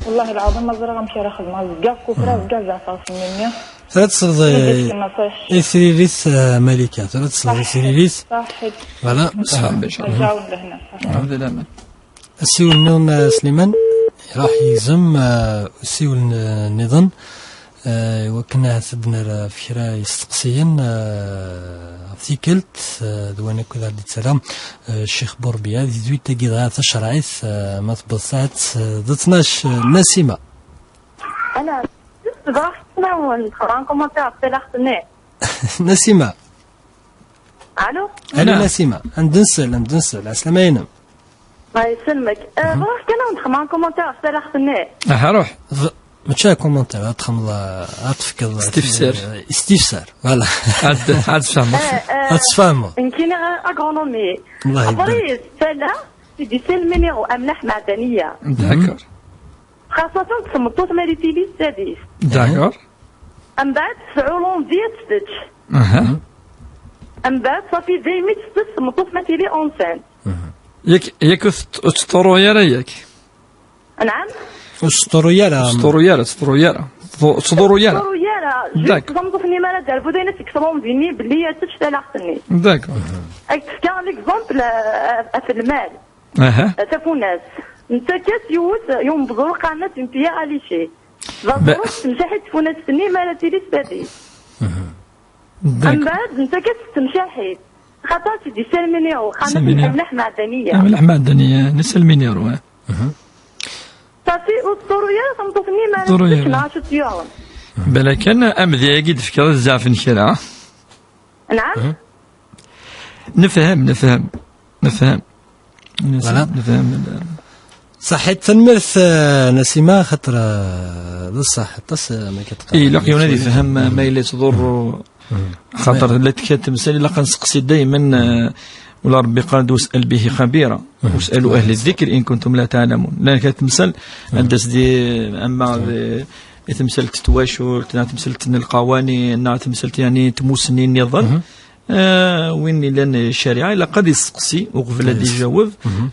Wellah lɛaḍim ma ẓriɣ amek ara xedmeɣ, zgiɣ kuffreɣ, zgiɣ zeɛfeɣ s mmi-nni. Tura tesleḍ i, i tririt, eh, Malika, tura tesleḍ i tririt. Ṣaḥit. Voilà. Ṣaḥit, ncallah. Lɛawen lehna, ṣaḥit. Ɛebd laman. Asiwel nniḍen, eh, Sliman, iruḥ yegzem, eh, usiwel n-, nniḍen, eh, i wakken ahat ad d-nerr ɣef kra isteqsiyen, eh, ɣef tikkelt, eh, d wayen akk i d-aɣ-d-yettarra, eh, Ccix Burbiya, di twittagi dɣa tacerɛit, eh, ma tewweḍ saɛet, eh, d ttnac, eh, Nasima. Ana, ẓriɣ fell-awen, xran commentaire ɣef talaɣt-nni. Nasima. Allo? Allo, Nasima. Ad d-nsel, ad d-nsel. Ɛeslama-inem. Ma yesselmek. Eh, bɣiɣ kan ad xedmeɣ commentaire ɣef talaɣt-nni. Aha, ruḥ. D-, mačči d commentaire, ad txedmeḍ, eh, ad tefkeḍ, eh, istifsar. Istifsar, voilà. Ad, ad tfehmeḍ. Eh, eh, ad tfehmeḍ. Nekkini agronomie. Allah ibarik. Après, talaɣt, c'est des séminaires amlaḥ meɛdaniya. D'accord. Xaṣṣa d tmeṭṭut ma di tili s tadist. D'accord. Mbeɛd tesɛu l'envie ad tečč. Aha. Mbeɛd ṣafi daymi tettett tmeṭṭut ma tili enceinte. Yak, yak ur tt-, ur tettḍurru ara, yak? Anɛam? Ur tettḍurru ara. Ur tettḍurru ara, ur tettḍurru ara. Ur tettḍurru ara. Ur tettḍurru ara. D'accord. Juste tameṭṭut-nni mi ara d-terbu d ayen ad tekkes l'envie-nni belli ad tečč talaɣt-nni. D'accord. Ad k-fkeɣ l'exemple, euh, ɣef lmal. Aha. Tafunast. Nettak-as yiwet, yiwen n ubeẓru qqaren-as une pierre à lécher. D aẓru tessemcaḥ-it tfunast-nni mi ara tili s tadist. D'accord. Mbeɛd nettak-as-tt d temcaḥit. Xaṭer c'est du séminaire, xaṭer c'est du séminaire. Amlaḥ Mɛdaniya. Amlaḥ Mɛdaniya, n séminaire, ouais. Safi, ur tḍurru ara tmeṭṭut-nni, ma ur tḍurru ara. Acu tt-yuɣen? Bala kan amedya-agi d-tefkiḍ zzeɛf n kra. Naɛam? Nefhem, nefhem, nefhem. Voilà. Nefhem. Saḥit, tanemmirt, eh, Nasima, xaṭer, eh, d ṣṣeḥ aṭas, eh, ma k-teqqar. Ilaq yiwen ad yefhem, eh, ma yella yettḍurru. Xaṭer la tkad temsal, ilaq ad nseqsi daymen, eh, wala Rebbi qal-d: "واسأل به خبيرا، واسألوا أهل الذكر إن كنتم لا تعلمون". La tkad temsal, anda s di, ama di, i temsalt n twacult, neɣ temsalt n lqawani, neɣ temsalt, yani, n tmussni nniḍen. Eh, win ilan ccariɛa, ilaq ad iseqsi uqbel ad iseqsi.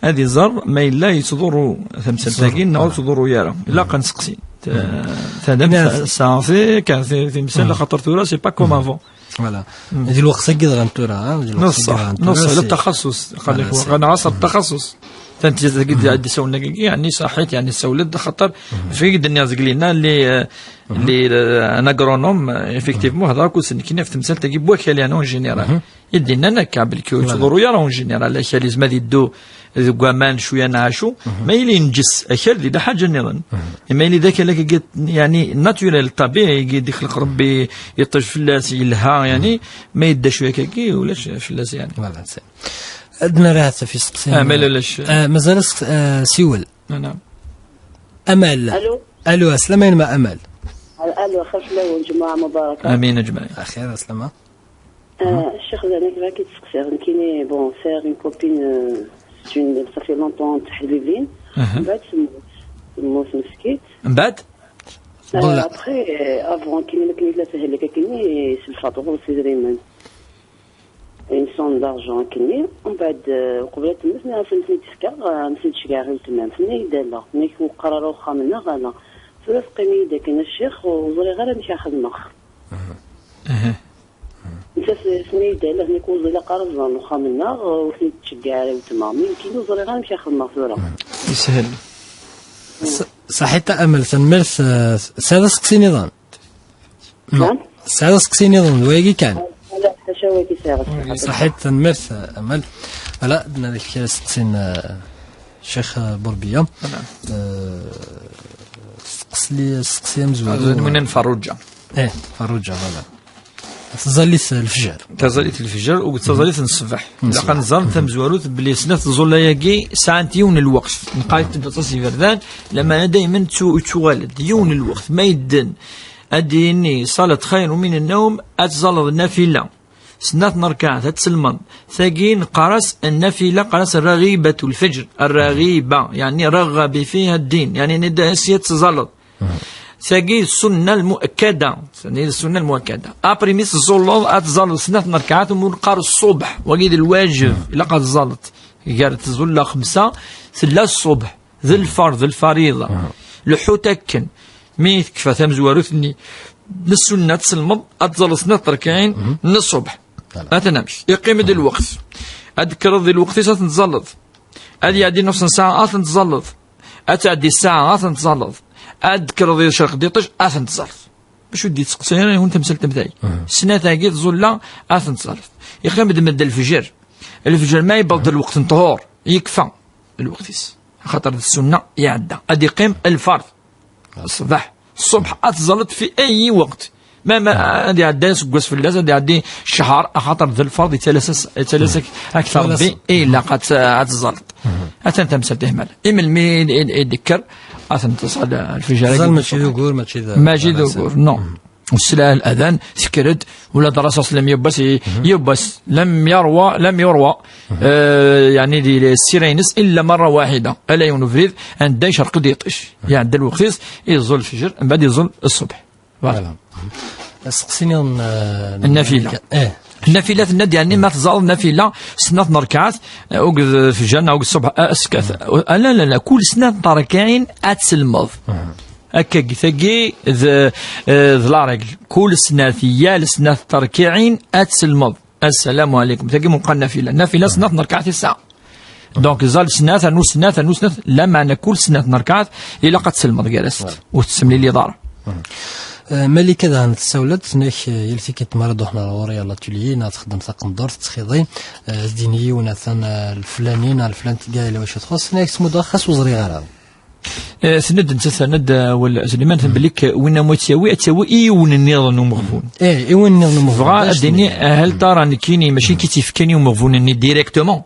Ad iẓer ma yella yettḍurru tamsalt-agi neɣ ur tettḍurru ara. Ilaq ad nseqsi. Ta-, tadam tesɛa ti-, ka-, ti-, timsal, axaṭer tura, c'est pas comme avant. Voilà. Di lweqt-agi dɣa n tura, ha, di lweqt-agi dɣa n tura, c'est le taxasus. Voilà, c'est le taxasus. Tanti-, tagi d-, d-isawlen-agi, yani, saḥit, yani, sawlet, xaṭer, fi d-nniɣ zgelina, li, eh, li, eh, un agronome, eh, effectivement, hḍeṛ akked-s nekkini ɣef temsalt-agi n wakal, yani, en général. I d-yennan akka, belki ur yettḍurru ara, en général, akal izmer ad yeddu deg waman cwiya neɣ acu, ma yili yenǧes akal, di lḥaǧa nniḍen. Ma yili d akal akka, yani, naturel, ṭabiɛi, i d-ixleq Rebbi, yeṭij fell-as, yelha, yani, ma yedda cwiya akkagi, ulac fell-as, yani. Voilà, c'est. Ad nara ahat fi isteqsiyen. Ah, ma ulac. Ah, mazal as-, ah, siwel. Naɛam. Amal. Allô? Allô, aslama, yelma Amal. Allô, xir fell-awen, ǧemɛa mubaraka. Amin, ǧemɛa. Axir, aslama. Ah, Ccix, zeɛma kra ki-d-steqsiɣ, nekkini, bon, sɛiɣ une copine, euh, c'est une, ça fait longtemps, d taḥbibin. Mbeɛd temmut, temmut meskint. Mbeɛd? Euh, après, euh, avant, kini ma kini la tehlek, kini, s lfaṭur, s idrimen. Une somme d'argent akkenni, mbeɛd, euh, uqbel ad temmut, nniɣ-as: "Ad ten-id-fkeɣ, euh, ad ten-id-ceggɛeɣ i weltma-m." Tenna-yi-d: "Ala, nekk ur qqar ara i uxxam-nneɣ, ala. Tura teqqim-iyi-d akken a ccix, ur ẓriɣ ara amek ara xedmeɣ." Nettat tenna-yi-d: "Ala, nekk ur ilaq ara ad ẓren uxxam-nneɣ, ur ten-id-tceggɛeɣ ara i weltma. Mi nekkini ur ẓriɣ ara amek ara xedmeɣ tura." Yeshel. S-, saḥit a Amal, tanemmirt, eh, tesɛiḍ aseqsi niḍen? Non. Tesɛiḍ aseqsi niḍen, d wayagi kan? Ala, ḥaca wagi sɛiɣ aseqsi. Saḥit, tanemmirt, eh, Amal. Ala, ad nadi kra aseqsi n, eh, Ccix, eh, Burbiya. Eh, steqsi-li aseqsi amezwaru. Azal wina n Ferruǧa. Eh, Ferruǧa, voilà. Taẓallit n lefjer. Taẓallit n lefjer, u d taẓallit n ṣṣbeḥ. Ilaq ad nẓer tamezwarut belli snat tẓulla-agi sɛant yiwen n lweqt. Nqayet-d aṭas iberdan, lameɛna daymen ttu-, ttuɣal-d yiwen n lweqt. Ma yedden ad d-yini ṣalat xayrun min nnawm, ad tẓalleḍ nafila snat n rkaɛat, ad tselmeḍ. Tagi neqqar-as nnafila, qqar-as rraɣibat n lfeǧr, rraɣiba, yeɛni rraɣabi fiha ddin, yeɛni nida-as ad tẓalleḍ. Tagi d ssunna lmuakkada, tagi d ssunna lmuakkada. Après mi teẓẓulleḍ ad tẓalleḍ snat n rkaɛat, umi neqqar ṣṣubḥ, wagi d lwaǧeb, ilaq ad tẓalleḍ. Gar tẓulla xemsa, tella ṣṣubḥ. D lfard, d lfariḍa. Lḥut akken. Mi tekfa tamezwarut-nni n ssunna, ad tselmeḍ, ad tẓalleḍ snat terkiɛin n ṣṣubḥ. Atan amek. Iqqim-d lweqt. Ad d-tekkreḍ di lweqt-is, ad ten-tẓalleḍ. Ad iɛeddi nus n ssaɛa, ad ten-tẓalleḍ. Ad tɛeddi ssaɛa, ad ten-tẓalleḍ. Ad d-tekkreḍ di ccreq d iṭij, ad ten-tẓalleḍ. Acu d-yettseqsi ara, ihun tamsalt am tayi. Snat-agi tẓulla, ad ten-tẓalleḍ. Iqqim-d medda lefjer. Lefjer ma yewweḍ-d lweqt n ṭhur, yekfa lweqt-is. Axaṭer d ssunna iɛedda. Ad iqqim lfard. Ṣṣbeḥ. Ṣṣubḥ ad tẓalleḍ fi ayi weqt. Ma, ma ad iɛeddi aseggas fell-as, ad iɛeddi cchar, axaṭer d lfard, yettalas-as, yettalas-ak, ak-t Rebbi, i ilaq ad t-, ad tẓalleḍ. Atan tamsalt ihmal. I melmi i, i, i d-ikker, ad ten-tẓall lefjer. Tẓall mačči d ugur, mačči d, mačči d ugur, non. Usla aladan, tekker-d, ula d Rasul sallam yiwwas, yiwwas, lam yarwa, lam yurwa, eh, yani di ssira-ines, illa marra waḥida. Ala yiwen ubrid, anda icerq-d yiṭij. Iɛedda lweqt-is, iẓẓul lefjer, mbeɛd iẓẓul ṣṣubḥ. Voilà. Voilà. Aseqsi niḍen, eh, nnafila. Eh. Nnafila tenna-d, yani, ma tẓalleḍ nnafila, snat n rkaɛat, eh, uged lefjer neɣ uged ṣṣubḥ, eh, askat. Ah, la, la, la, kul snat n terkiɛin ad tselmeḍ. Akka, tagi d, eh, d la règle. Kul snat, yal snat terkiɛin ad tselmeḍ. Assalamu alaikum. Tagi meqqar nafila. Nafila snat n rkaɛat i tesɛa. Donc, zal snat, rnu snat, rnu snat, lameɛna kul snat n rkaɛat, ilaq ad tselmeḍ gar-asent. Ur tessemliliḍ ara. Eh, Malika daɣen tessawel-d, tenna-k, eh, yal tikkelt mi ara d-ruḥen ɣer ɣur-i ɣer l'atelier neɣ texdem taqendurt, tettxiḍi, eh, as-d-yini yiwen atan, eh, leflani neɣ leflant tga yella wacu txuṣ, tenna-k smudaɣ xas ur ẓriɣ ara. Eh, tenna-d nettat, tenna-d, eh, awal Sliman, tenna belli k-, winna mu ad tt-yawi, ad tt-yawi i yiwen nniḍen umeɣbun. Eh, i win nniḍen umeɣbun. Tebɣa ad d-tini, eh, hal tara nekkini, mačči nekk i tt-yefkan i umeɣbun-nni directement.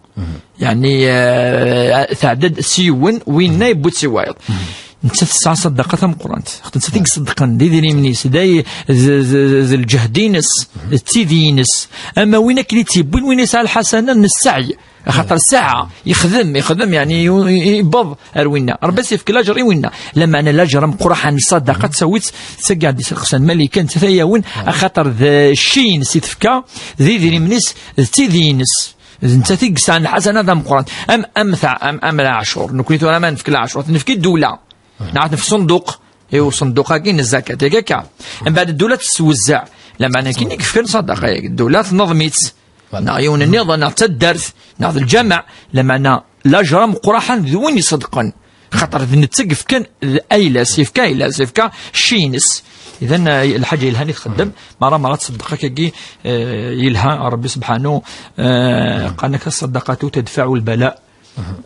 Yeɛni, eh, tɛedda-d s yiwen, winna yewwi-tt i wayeḍ. Nettat tesɛa ṣaddaqa tameqqrant. Xaṭer nettat i iṣeddqen d idrimen-is, d ay-, d, d, d, d lǧehd-ines, d tidi-ines. Ama win akken i tt-yewwin, win yesɛa lḥasana n ssɛi. Axaṭer sɛa, yexdem, yexdem, yeɛni, yu-, yewweḍ ar winna. Rebbi as-yefk laǧer i winna. Lameɛna laǧer ameqqran n ṣṣadaqa, ttawi-tt, d tagi ad d-iselqes Malika, nettat ay yawen, axaṭer d cci-ines i tefka, d idrimen-is, d tidi-ines. D nettat i yesɛan lḥasana d ameqqran. Am, am ta-, am, am leɛcur. Nekni tura ma nefk leɛcur, nefk i ddula. Neɣ nefk ṣenduq. I uṣenduq-agi n zzakat, yak akka. Mbeɛd ddula tettwezzeɛ. Lameɛna akken i yefkan ṣadaqa, ddula tneḍm-itt. Neɣ yiwen nniḍen, neɣ d taddart, neɣ d lǧameɛ. Lameɛna laǧer ameqqran d win iṣedqen. Xaṭer d netta i yefkan d ayla-s, yefka ayla-s, yefka cci-ines. Idan, eh, lḥaǧa yelhan i txeddem, mara, mara tṣeddeq akkagi, eh, yelha, Rebbi sebḥanu, eh, qqaren-ak ṣṣadaqatu tedfaɛu lbala.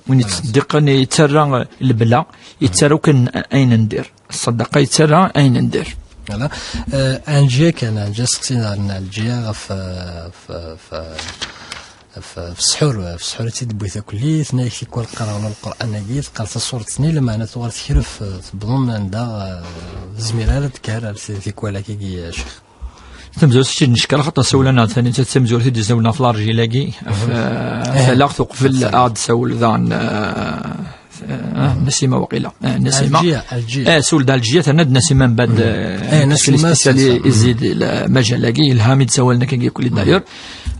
Win yettṣeddiqen yettarra lebla, yettarra kan ayen n dir. Ṣṣadaqa yettarra ayen n dir. Voilà. Eh, Ɛelǧiya kan, Ɛelǧiya seqsi n Ɛelǧiya ɣef, eh, f-, f-, f-, f-, ssḥur, f-, ssḥur i tt-id-tewwi takellit, tenna-yak tikwal qqareɣ Lqur'an-agi, teqqar tasuret-nni, lameɛna tuɣal tekref, eh, tewweḍ anda, eh, ur tezmir ara ad d-tekker ar t-, tikwal akkagi, a Ccix. Tamezwarut i tt-id-neckeṛ, xaṭer ssawlen-aneɣ-d tanit, d tamezwarut i d-issawlen ɣef l'argile-agi, ɣef, eh, talaɣt uqbel ad d-tessawel daɣen, eh, eh, Nasima waqila. Eh, Nasima. Ɛelǧiya, Ɛelǧiya. Eh, ssawel-d Ɛelǧiya, terna-d Nasima mbeɛd, eh, eh, Nasima, spécial i, i zzid, eh, majal-agi, yelha mi d-ssawlen akkagi akk-, d'ailleurs.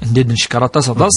Anda i d-neckeṛ aṭas, aṭas.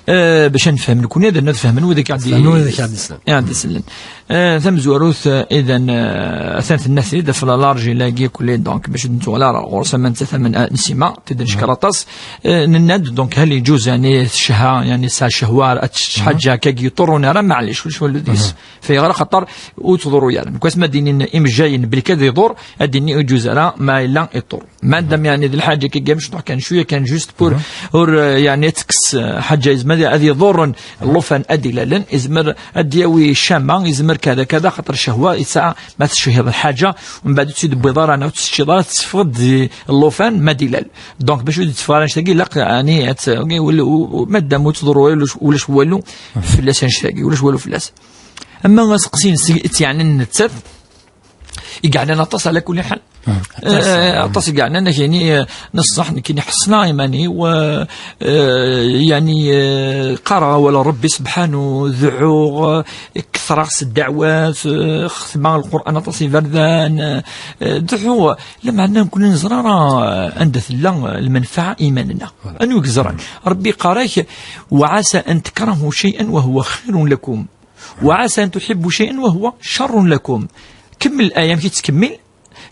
Eh, bac ad nefhem nekni, ad, ad fehmen wid i k-, ad, fehmem wid i k-, ad isellen. Eh, ad isellen. Eh, tamezwarut, eh, idan, eh, atan tenna-t-id, ɣef l'argile-agi akk-, donc, bac ur d-nettuɣal ara ɣur-s, ama nettat ama n-, eh, Nasima, tid neckeṛ aṭas. Eh, nenna-d, donc, hal iǧuz, yeɛni, techa, yeɛni, tesɛa ccehwa, ad tečč ḥaǧa akkagi iḍurrun ara, maɛlic, ulac walu deg-s. Fayɣer, axaṭer ur tḍurru ara. Nekk asma d-inin imejjayen belli ad iḍur, ad d-ini ur iǧuz ara, ma yella iḍur. Madam, yeɛni, d lḥaǧa akkagi mecṭuḥ kan cwiya kan, juste pour, ur, eh, yeɛni, ad tekkes, eh, ḥaǧa yezmer ad iḍurren llufan ad ilalen, yezmer ad d-yawi ccama, yezmer kada, kada, xaṭer ccehwa yesɛa, ma tecciḍ lḥaǧa, mbeɛd ur tt-id-tewwiḍ ara, neɣ ur tt-teččiḍ ara, tessefɣeḍ-d llufan ma d-ilal. Donc, bac ur d-teffeɣ ara annect-agi, ilaq, yeɛni, ad tt-, u-, u-, madam ur tḍurru ulac, ulac walu fell-as annect-agi, ulac walu fell-as. Ama aseqsi-ines i tt-yeɛnan nettat, i yeɛnan aṭas, ɛla kulli ḥal. Eh, aṭas i yeɛnan, ak-ini, eh, neṣṣaḥ, nekkini ḥeṣneɣ iman-iw, eh, eh, yeɛni, eh, qqareɣ awal n Rebbi sebḥanu, dɛuɣ, eh, ketreɣ s ddeɛwat, eh, xetmeɣ Lqur'an aṭas iberdan, eh, eh, dɛuɣ, lameɛna nekkni neẓra ara, eh, anda tella, eh, lmenfaɛa i iman-nneɣ. Anwa i yeẓran? Rebbi yeqqar-ak: وعسى أن تكرهوا شيئا وهو خير لكم. وعسى أن تحبوا شيئا وهو شر لكم. Kemmel aya, amek i tettkemmil?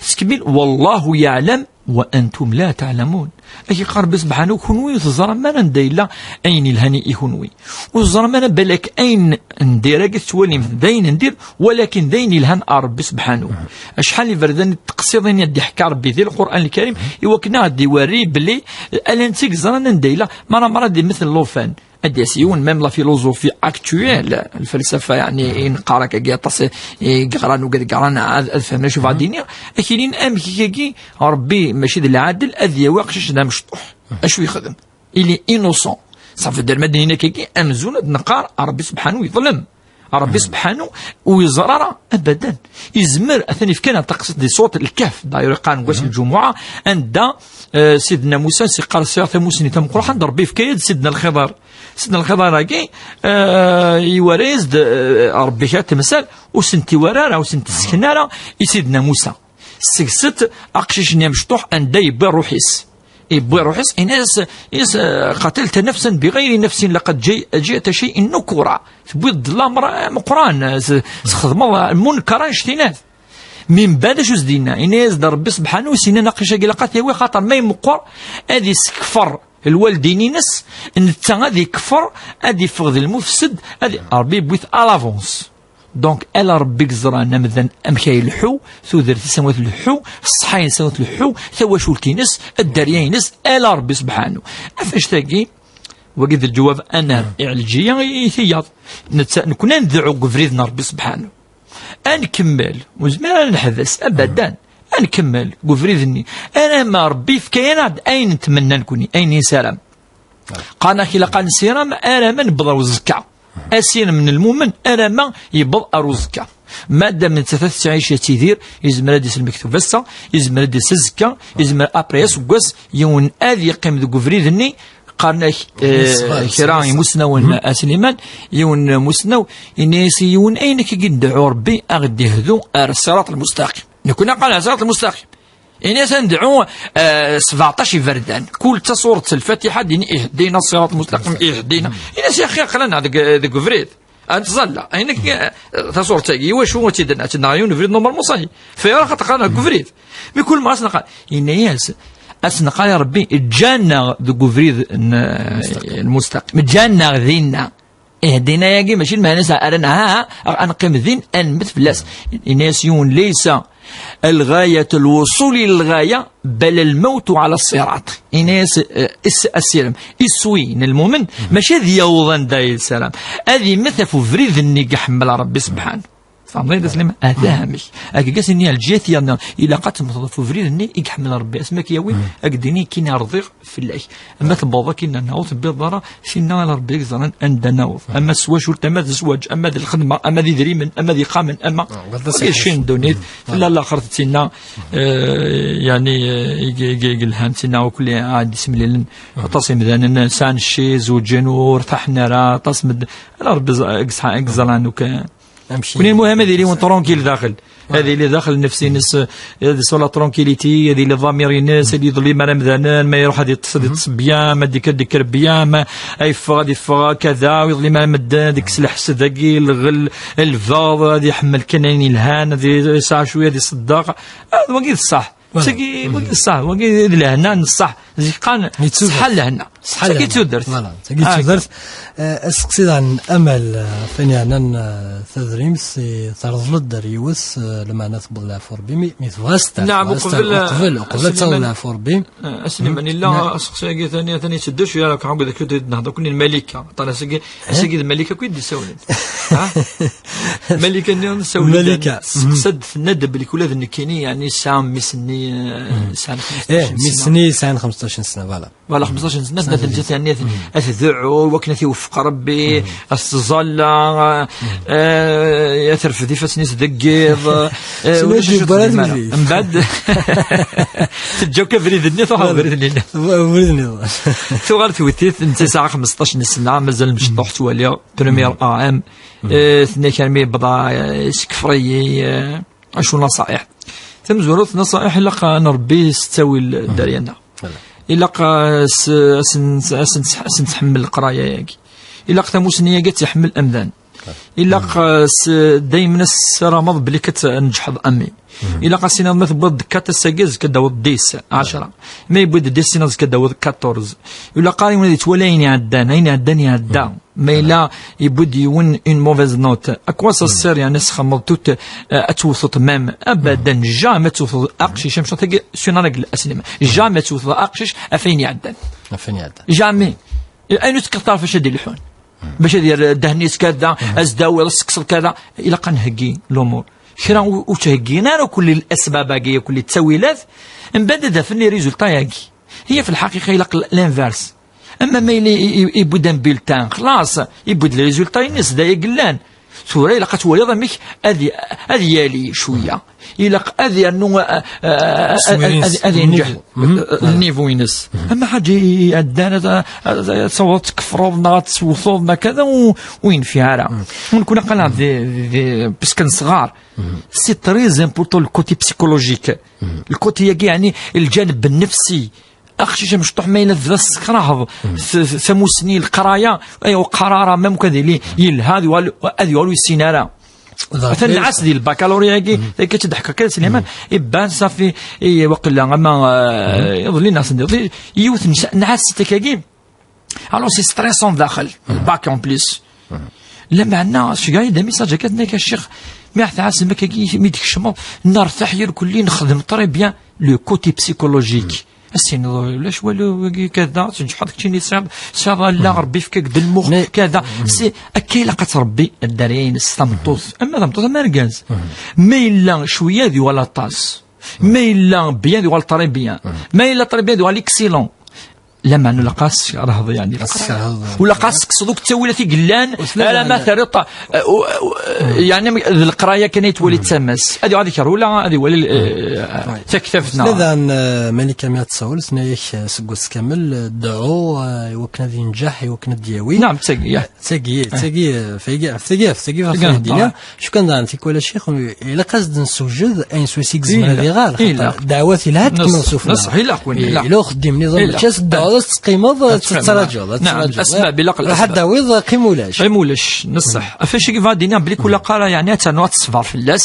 Tettkemmil: والله يعلم وأنتم لا تعلمون. Ak-iqqar Rebbi sebḥanu, kunwi ur teẓram ara anda yella ayen ilhan i kunwi. Ur teẓram ara balak ayen n dir-agi tettwalim d ayen n dir, walakin d ayen ilhan ar Rebbi sebḥanu. Acḥal iberdan n teqsiḍin i d-iḥka Rebbi di Lqur'an Lkarim, i wakken ad d-iwerri belli ala netta i yeẓran anda yella, mara mara ad d-immet llufan. Ad d-yas yiwen, même la philosophie actuelle, lfalsafa, yeɛni, i neqqar akkagi aṭas, i yeɣran, ugad yeɣran, ad, ad fehmen acu bɣa d-iniɣ, ad k-inin amek akkagi Rebbi mačči d lɛadel ad yawi aqcic d amecṭuḥ. Acu yexdem? Il est innocent. Ça veut dire, ma d-nini akkagi, amzun ad neqqar Rebbi sebḥanu yeḍlem. Rebbi sebḥanu ur yeẓra ara abadan. Yezmer, atan yefkan aṭaqsit di surat Lkehf, d'ailleurs, qqaren deg wass n lǧumuɛa, anda, eh, Sidna Musa, s-, iqqar sɛiɣ tamusni tameqqrant, Rebbi yefka-yad Sidna Lxiḍer. Sidna Lxiḍer-agi, eh, iwara-yas-d, eh, Rebbi kra n temsal, ur sen-t-iwara ara, ur sen-t-ssken ara i Sidna Musa. Seg-s-t aqcic-nni amecṭuḥ anda yewwi ṛṛuḥ-is. Yewwi ṛṛuḥ-is, yenna-yas, yenna-yas, eh, قتلت نفسا بغير نفس لقد جي-، جئت شيئا نكرا. Tewwiḍ-d lameṛ ameqqran, eh, s-, txedmeḍ, eh, lmunkar annect-inat. Mi mbeɛd acu s-d-yenna? Yenna-yas-d Ṛebbi sebḥanu, s-yennan aqcic-agi ilaq ad t-yawi, xaṭer ma yemmeqqer ad isekfer lwaldin-ines, netta ad ikfer, ad iffeɣ d lmufsed, ad i-, Ṛebbi yewwi-t à l'avance. Donc, ala Ṛebbi i yeẓran amdan amek ay ileḥḥu, tudert-is amek tleḥḥu, ṣṣeḥḥa-ines amek tleḥḥu, tawacult-ines, dderya-ines, ala Ṛebbi subḥanu. Ɣef annect-agi, wagi d lǧwab anar iɛelǧiya i tiyaḍ. Netta, nekni ad nedɛu deg ubrid n Ṛebbi subḥanu. Ad nkemmel, ur nezmir ara ad neḥbes, abadan. Ad nkemmel deg ubrid-nni. Arama Ṛebbi yefka-aneɣ-d ayen netmenna nekni, ayen nessaram. Qqaren-ak ilaq ad nessiram arama newweḍ ar uẓekka. Asirem n lmumen arama yewweḍ ar uẓekka. Madam nettat ad tettɛic ad tidir, yezmer ad d-isel mektub ass-a, yezmer ad d-isel azekka, yezmer après aseggas, yiwen ad yeqqim deg ubrid-nni, qqaren-ak, eh, kra imusnawen, a Sliman, yiwen n umusnaw, yenna-yas i yiwen, ayen akka i nedɛu Ṛebbi, a ɣ-d-ihdu ar ṣṣirat lmustaqim. Nekni qqaren ar ṣṣirat lmustaqim. Ini-as ad nedɛu, eh, sbeɛṭac iberdan. Kul taṣuret s Lfatiḥa, ad d-ini, "Ihdina ṣṣirat mustaqim, ihdina." Ini-as, "Ya axi, aql-aneɣ deg, deg ubrid. Ad nettẓalla." Ini-k, eh, taṣuret-agi, iwacu ad tt-id-, ad tt-id-naɣ yiwen ubrid normalement, ça y est. Fa yara xaṭer aql-aneɣ deg ubrid. Mi kul ma as-neqqar, ini-as, as-neqqar, "Ya Ṛebbi, ǧǧan-aɣ deg ubrid n, eh, lmustaqim. Ǧǧan-aɣ dinna." Ihdina-agi mačči lmeɛna-s ara n-, ha, ha, ad neqqim din, ad nemmet fell-as. Ini-as yiwen, "Laysa lɣayat lwuṣul ila lɣaya, bal lmawtu ala ṣṣiraṭ." Ini-as, eh, is-, asirem, iswi n lmumen, mačči ad yaweḍ anda i yessaram. Ad immet ɣef ubrid-nni i iḥemmel Ṛebbi subḥanu. Tfehmeḍ-iyi-d, a Sliman? Ata amek. Akka gas-nni, ɛelǧiya tiyaḍ-nni, ilaq ad temmteḍ ɣef ubrid-nni i iḥemmel Ṛebbi. Asmi akka yawi, ad k-d-ini, kini rḍiɣ fell-ak. Ama tewweḍ akken, neɣ ur tewwiḍ ara, tinna ala Ṛebbi i yeẓran anda naweḍ. Ama s twacult, ama d zzwaǧ, ama d lxedma, ama d idrimen, ama d iqamen, ama wagi d cci n ddunit. Tella laxert tinna, eh, yani, eh, i, i, i yelhan tinna, akk li ɛad isemlilen. Aṭas imdanen sɛan cci, zewǧen, ur rtaḥen ara, aṭas med-, ala Ṛebbi ẓ-, i yeẓ-, i yeẓran akk. Amek kuni i lmuhim ad yili win tranquille daxel. Ad yili daxel nnefs-ines, ad yesɛu la tranquillité, ad yili ḍamir-ines, ad yeḍlim ara mdanen, ma iruḥ ad yeṭṭes, ad yeṭṭes bya, ma d-ikker, ad d-ikker bya, ma ad yeffeɣ, ad yeffeɣ kada, ur yeḍlim ara medden, ad yekkes leḥsed-agi, lɣel, lbeɣḍ, ad iḥemmel kan ayen yelhan, ad yesɛa cwiya, ad iṣeddeq. Ah, d wagi d ṣṣeḥ. Voilà. Tagi, wagi d ṣṣeḥ, wagi d lehna n ṣṣeḥ. Zik qqaren ṣṣeḥḥa n lehna. Ṣṣeḥḥa n lehna. Tagi d tudert. Voilà, tagi d tudert. Eh, aseqsi daɣen Amal, eh, ɣef wayen yeɛnan, eh, tadrimt, eh, terḍel-d ar yiwet, eh, lameɛna tewweḍ leɛfu Ṛebbi, mi, mi tebɣa ad s-terr, neɛm, tebɣa ad s-terr uqbel, uqbel, uqbel ad taweḍ leɛfu Ṛebbi. Eh, a Sliman, yella aseqsi-agi thani, atan yetteddu cwiya, la kɛugged akk ad d-nehḍer, kunni n Malika. Aṭan asagi, asagi d Malika akk i d-issawlen. Ha? Malika-nni ur nessawel. Malika. Teseqsa-d, tenna-d belli ula d nekkini, yani, sɛiɣ mmi-s-nni, eh, sɛan xmesṭac n sna. Mmi-s-nni sɛan xmesṭac n sna, voilà. Voilà, xmesṭac n sna, tenna-d, tenna-d, yani, ad, ad tedɛu, wakken ad t-iweffeq Rebbi, ad tettẓalla, eh, ad terfed ifassen-is deg yiḍ, eh, ulac acu txeddem ara. Mbeɛd, teǧǧa akk abrid-nni, truḥ abrid-nni. Abrid-nni. Tuɣal twet-it, netta yesɛa xmesṭac n sna, mazal mecṭuḥ, ttwaliɣ. Premier A M. Eh, tenna-k armi yebḍa, eh, isekfer-iyi, eh, acu naṣa'iḥ. Tamezwarut, naṣa'iḥ ilaq ad nṛebbi s ttawil dderya-nneɣ. Ilaq, eh, s, ad sen-, ad sen-, ad sen-tḥemmel leqraya-agi. Ilaq tamusni-agi ad tt-iḥemmel amdan. Ilaq, eh, s, daymen ad tessarameḍ belli ad tneǧḥeḍ a mmi. Ilaq ad s-tiniḍ ma tewwiḍ-d quatre ass-agi, azekka ad d-tawiḍ dix, ɛecra. Ma yewwi-d dix, ad s-tiniḍ azekka ad d-tawiḍ quatorze. Ilaq ara yiwen ad yettwali ayen iɛeddan, ayen iɛeddan iɛedda. Ma yella yewwi-d yiwen une mauvaise note, à quoi ça sert, yani, ad txemmeḍ tout, euh, ad tewteḍ même, abadan, jamais ad tewteḍ aqcic, amecṭuḥ tagi, c'est une règle, a Sliman. Jamais ad tewteḍ aqcic ɣef ayen iɛeddan. Ɣef ayen iɛeddan. Jamais. Ayen ur tekkiḍ ara ɣef acu ad d-ileḥḥun. Bac ad yerr ddehn-is kada, ad s-d-tawiḍ, ad s-tekkseḍ kada, ilaq ad nheggi l'umur. Kra ur, ur ttheggin ara kulli asbab-agi, kulli ttawilat, mbeɛd ad afen les résultats-agi. Hi fi lḥaqiqa ilaq l'inverse. Ama ma yella i, i, yewwi-d un bulletin, xlaṣ, yewwi-d les résultats-ines, d aya i yellan. Tura ilaq ad twaliḍ amek ad y-, ad yali cwiya. Ilaq ad yernu, a, a, a, ad, ad, ad yenǧeḥ, eh, niveau-ines. Ama ḥaǧa i, i ɛeddan, ad, ad, ad tawḍeḍ tkefreḍ neɣ ad tewteḍ neɣ kada, u, ur yenfiɛ ara. Ur nekni aql-aɣ di, di, di, parce que nesɣar. C'est très important le côté psychologique. Le côté-agi, yeɛni, lǧaneb nnefsi. Aqcic amecṭuḥ ma yella tebda tessekraheḍ t-, t-, tamusni, leqraya, ay uqrar ara, même kad yili yelha, ad yuɣal, ad yuɣal ur yessin ara. Atan nɛas di lbakalurya-agi, akka tt-id-ḥekka kan Sliman, iban safi, i, waqila, ama, eh, iḍelli neɣ send iḍelli, yiwet n-, nɛas takagi. Alors, c'est stressant daxel, le bac en plus. Lameɛna, ceggeɛ-iyi-d amisaj akka, tenna-k a ccix, mi tɛasem akka, mi d-tkecmeḍ, nertaḥ irkelli, nexdem très bien le côté psychologique. As-tiniḍ ulac walu wagi kada, tǧeḥḥeḍ keččini tesɛiḍ, tesɛiḍ Allah, Rebbi yefka-k-d lmux, kada. C'est akka ilaq ad tṛebbi dderya-ines, tameṭṭut, ama tameṭṭut, ama argaz. Ma yella cwiya ad yuɣal aṭas, ma yella bien ad yuɣal très bien, ma yella très bien ad yuɣal excellent. Lameɛna ilaq ad s-tkerheḍ, yeɛni, ilaq ad s-tkerheḍ. Ur ilaq ad s-tekkseḍ akk ttawilat i yellan, alamma terriḍ, eh, u-, u-, yeɛni, d leqraya kan ay yettwali d tama-s. Ad yuɣal ad ikerh ula ad iwali, eh, taktabt-nneɣ. Ula daɣen, eh, Malika mi ad tsawel, tenna-yak, eh, seg wass kamel, eh, dɛu, eh, i wakken ad yenǧeḥ, i wakken ad d-yawi. Naam, d tagi, ya. D tagi, d tagi, eh, f tagi, f tagi, f tagi, f tagi, Tagi ad d-iniɣ. Acu kan daɣen, tikwal a ccix, ilaq ad s-d-nessewjed ayen swayes i yezmer ad iɣer, xaṭer ddeɛwat ilaq ad tkemmel sufella. Neṣṣeḥ, ilaq win, ilaq. Yella uxeddim niḍen, mačči ad s-d-teɛɛuḍ ad teqqimeḍ, ad tettṛaǧuḍ, ad tettṛaǧuḍ. Naam, asbab, ilaq asbab. Ruḥ ad d-tawiḍ, qqim ulac. Qqim ulac, neṣṣeḥ. Ɣef wacu i bɣiɣ ad d-iniɣ, belli kul aqara, yeɛni, ad ternu ad teṣber fell-as,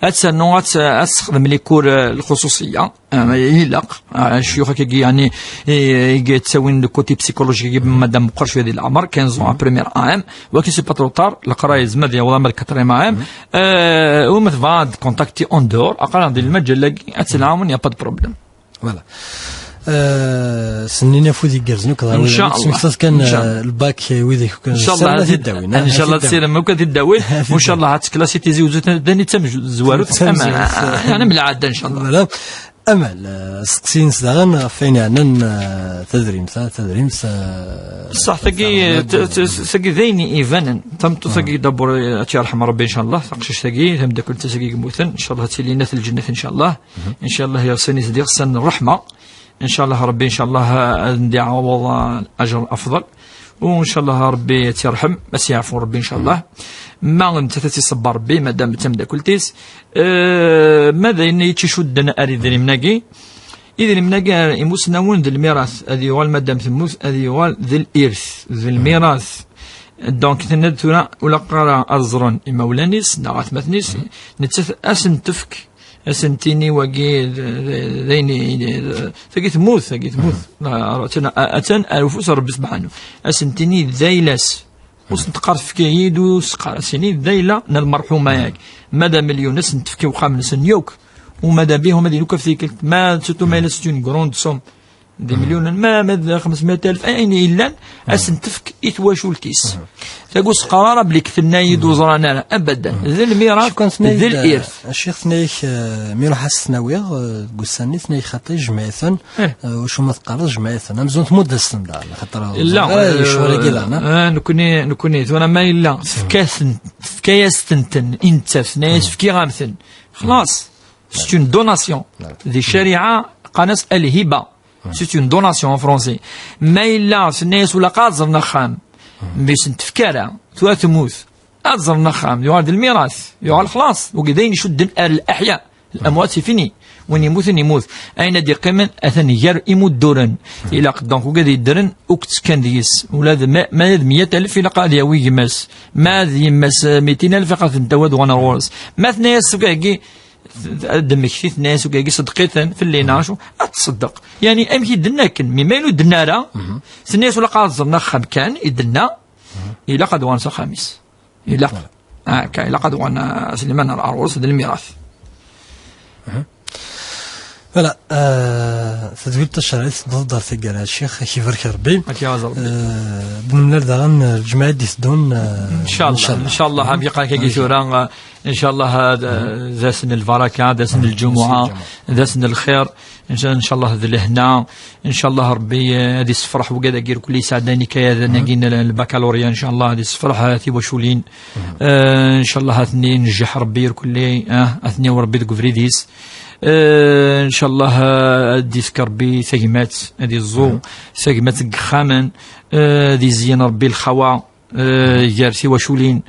ad ternu ad t-, ad tessexdem les cours, eh, lxuṣuṣiyya. Ah, ilaq. Ah, ccuyux akkagi, yeɛni, i, i yettawin le côté psychologique, madame meqqer cwiya di leɛmer, quinze ans, première A M, waki c'est pas trop tard, leqraya yezmer ad yaweḍ ama d quatrième A M. Euh, u ma tebɣa ad contacter en dehors, aql-aɣ di lmaǧal-agi, ad tt-nɛawen, y a pas de problème. Voilà. Euh, s-nnin afud igerrzen akk, ɣer wid-, ncallah, smektaḍ kan, ncallah, euh, lbak, euh, wid akk, euh, ncallah, ad t-id-awin, ncallah, ad t-id-awin. Ncallah, ad tt-id-awin, ncallah, ad teklas i Tizi Uzzu, d tamezwarut, tamezwarut, ama, yeɛni, am lɛada, ncallah. Voilà. Amal, eh, steqsi-ines daɣen ɣef wayen yeɛnan, eh, tadrimt-a, tadrimt, eh, ṣṣeḥ, tagi, tagi d ayen ibanen. Tameṭṭut-agi, d'abord, eh, ad tt-yerḥem Rebbi, ncallah. Taqcict-agi, tameddakelt-is-agi yemmuten, ncallah ad tili nnat lǧennet, ncallah. Ncallah iɣsan-is d iɣsan n ṛṛeḥma. Ncallah Rebbi, ncallah, eh, ad n-d-iɛawed, eh, ajr afḍal. U ncallah Rebbi ad tt-yerḥem, ad tt-yeɛfu Rebbi, ncallah. Ma d nettat ad tt-iṣebber Rebbi, madam d tameddakelt-is. Eh, ma d ayen i tt-icudden ar idrimen-agi, idrimen-agi ar imusnawen d lmirat, ad yuɣal madam temmut, ad yuɣal d lirth, d lmirat. Donc, tenna-d tura, ur ilaq ara ad ẓren imawlan-is, neɣ atmaten-is, nettat ad sen-tefk, ad sen-tini wagi, d, d, d ayen i, d, tagi temmut, tagi temmut. Atan, atan ar ufus n Rebbi subḥanu. Ad sen-tini d ayla-s. Ur sent-teqqar tefka-yi-d, ur s-teqqar, ad s-tini d ayla n lmerḥuma-agi. Ma d amelyun, ad sent-tefk i uxxam-nsen yakk. U ma d abihum ad ilukaf tikkelt. Ma surtout ma yella c'est une grande somme. D imelyunen, ma, ma d xemsmiyat alef, ayen yellan, ad sent-tefk i twacult-is. Tagi ur s-teqqar ara belli tenna-yi-d ur ẓran ara. Abadan. D lmirat, d lirth. Acix tenna-yak, eh, mi ruḥ ad s-ten-awiɣ, eh, deg ussan-nni, tenna-yak xaṭi, jmeɛ-iten. Eh, wacu ma teqqareḍ, jmeɛ-iten. Amzun tmudd-asen-ten daɣen, xaṭer ur ẓriɣ ara lecɣal-agi daɣen, eh, nekkni, nekkni, tura ma yella, tefka-yasen-, tefka-yas-ten-ten, i nettat, tenna-yas, fkiɣ-am-ten. Xlaṣ. C'est une donation. Di ccariɛa, qqaren-as lhiba. C'est une donation en français. Ma yella, tenna-yas, ula ad ẓren axxam. Mi sen-tefka ara, tura temmut. Ad ẓren axxam, yuɣal d lmirat, yuɣal xlaṣ, wagi d ayen icudden ar leḥya, l'amwat c'est fini. Win yemmuten, yemmut. Ayen ad d-yeqqimen, atan gar imudduren. Ilaq, donc, wagi ad yeddren, ur yettekkan deg-s. Ula d ma, ma d meyya alef, ilaq ad yawi gma-s. Ma d yemma-s, eh, mitin alef, ilaq ad ten-tawi ad uɣalen ar ɣur-s. Ma tenna-yas, tura-agi, ad d-temmekti, tenna-yas, tura-agi, ṣeddeq-iten, fell-i, neɣ acu, ad tṣeddeq. Yeɛni, amek i d-tenna akken, mi ma yella ur d-tenna ara, tenna-yas, ula ad ẓren axxam kan, i d-tenna, ilaq ad uɣalen s axxam-is. Ilaq. Akka, ilaq ad uɣalen, ah, Sliman ar ɣur-s d lmirat. Voilà, euh, tadwilt tacerɛit tewweḍ-d ɣer taggara, Ccix, ad k-ibarek Rebbi. Ad k-iɛaz Rebbi. Euh, ad nemlal daɣen, euh, lǧemɛa i d-iteddun, euh, ncallah, ncallah. Ncallah, am yeqqar kagi tura, euh, ncallah, euh, d ass n lbaraka, d ass n lǧumuɛa, d ass n lxir. Ncallah d lehna. Ncallah Rebbi, eh, ad issefreḥ wigad-agi irkelli yesɛeddan ikayaden-agi n lbakalurya, ncallah ad issefreḥ, eh, tiwaculin. Eh, ncallah ad ten-inejjeḥ Rebbi irkelli, eh, ad ten-yawi Rebbi deg ubrid-is. Eh, ncallah, eh, ad d-ifk Rebbi tagmat, ad iẓẓu tagmat deg yexxamen, eh, ad izeyyen Rebbi lxawa, eh, gar tiwaculin.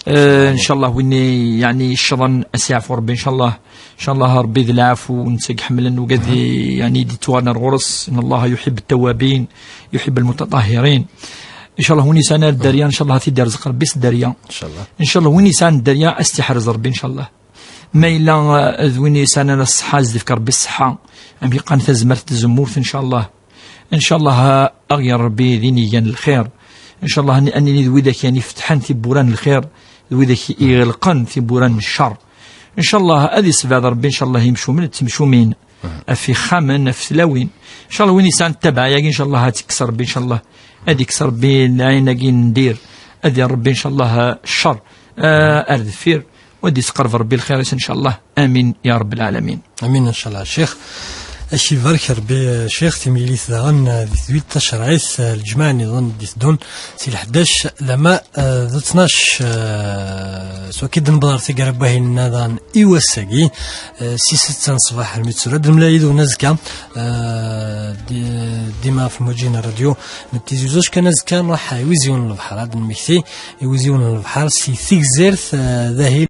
Eh, ncallah win i, yeɛni, yeccḍen, ad s-yeɛfu Rebbi, ncallah. Ncallah Rebbi d lɛafu, netta i iḥemmlen wigad i, yeɛni, i d-ittuɣalen ar ɣur-s. Inna Allaha yuḥibbu ttawwabin, yuḥibbu lmuttaṭahhirin. Ncallah win yesɛan ar dderya, ncallah ad t-id-irzeq Rebbi s dderya. Ncallah. Ncallah win yesɛan dderya, ad s-tt-iḥrez Rebbi, ncallah. Ma yella, eh, d win yesɛan ara ṣṣeḥḥa, ad s-d-ifk Rebbi ṣṣeḥḥa. Amek i qqaren, tazmert n tzemmurt, ncallah. Ncallah, a-, aɣ-yerr Rebbi d inigan n lxir. Ncallah ad nini d widak yani ifetḥen tiwwura n lxir, d widak iɣelqen tiwwura n ccer. Ncallah ad isbeɛd Rebbi ncallah imcumen d temcumin, af ixxamen, af tlawin. Ncallah win yesɛan ttabaɛa-agi ncallah ad tt-ikkes Rebbi ncallah, ad ikkes Rebbi lɛin-agi n dir, ad yerr Rebbi ncallah ccer, ah, ar deffir, u ad isqerb Rebbi lxir-is ncallah. Amin ya Rebbi lɛalamin. Amin ncallah Ccix. Ad k-ibarek Rebbi Ccix. Timlilit daɣen di tedwilt tacerɛit, lǧemɛa nniḍen di teddun si lḥdac lama d tnac, s wakka i d-newweḍ ɣer taggara n wahil-nneɣ daɣen i wass-agi, si setta n ṣṣbeḥ armi d tura. Ad nemlal yid-wen azekka, di- dima ɣef lmuǧi n rradyu n Tizi Uzzu. Kan azekka nruḥ i Wizi Win n Lebḥer, ad d-nemmekti i Wizi Win n Lebḥer si Tigzirt, d ahil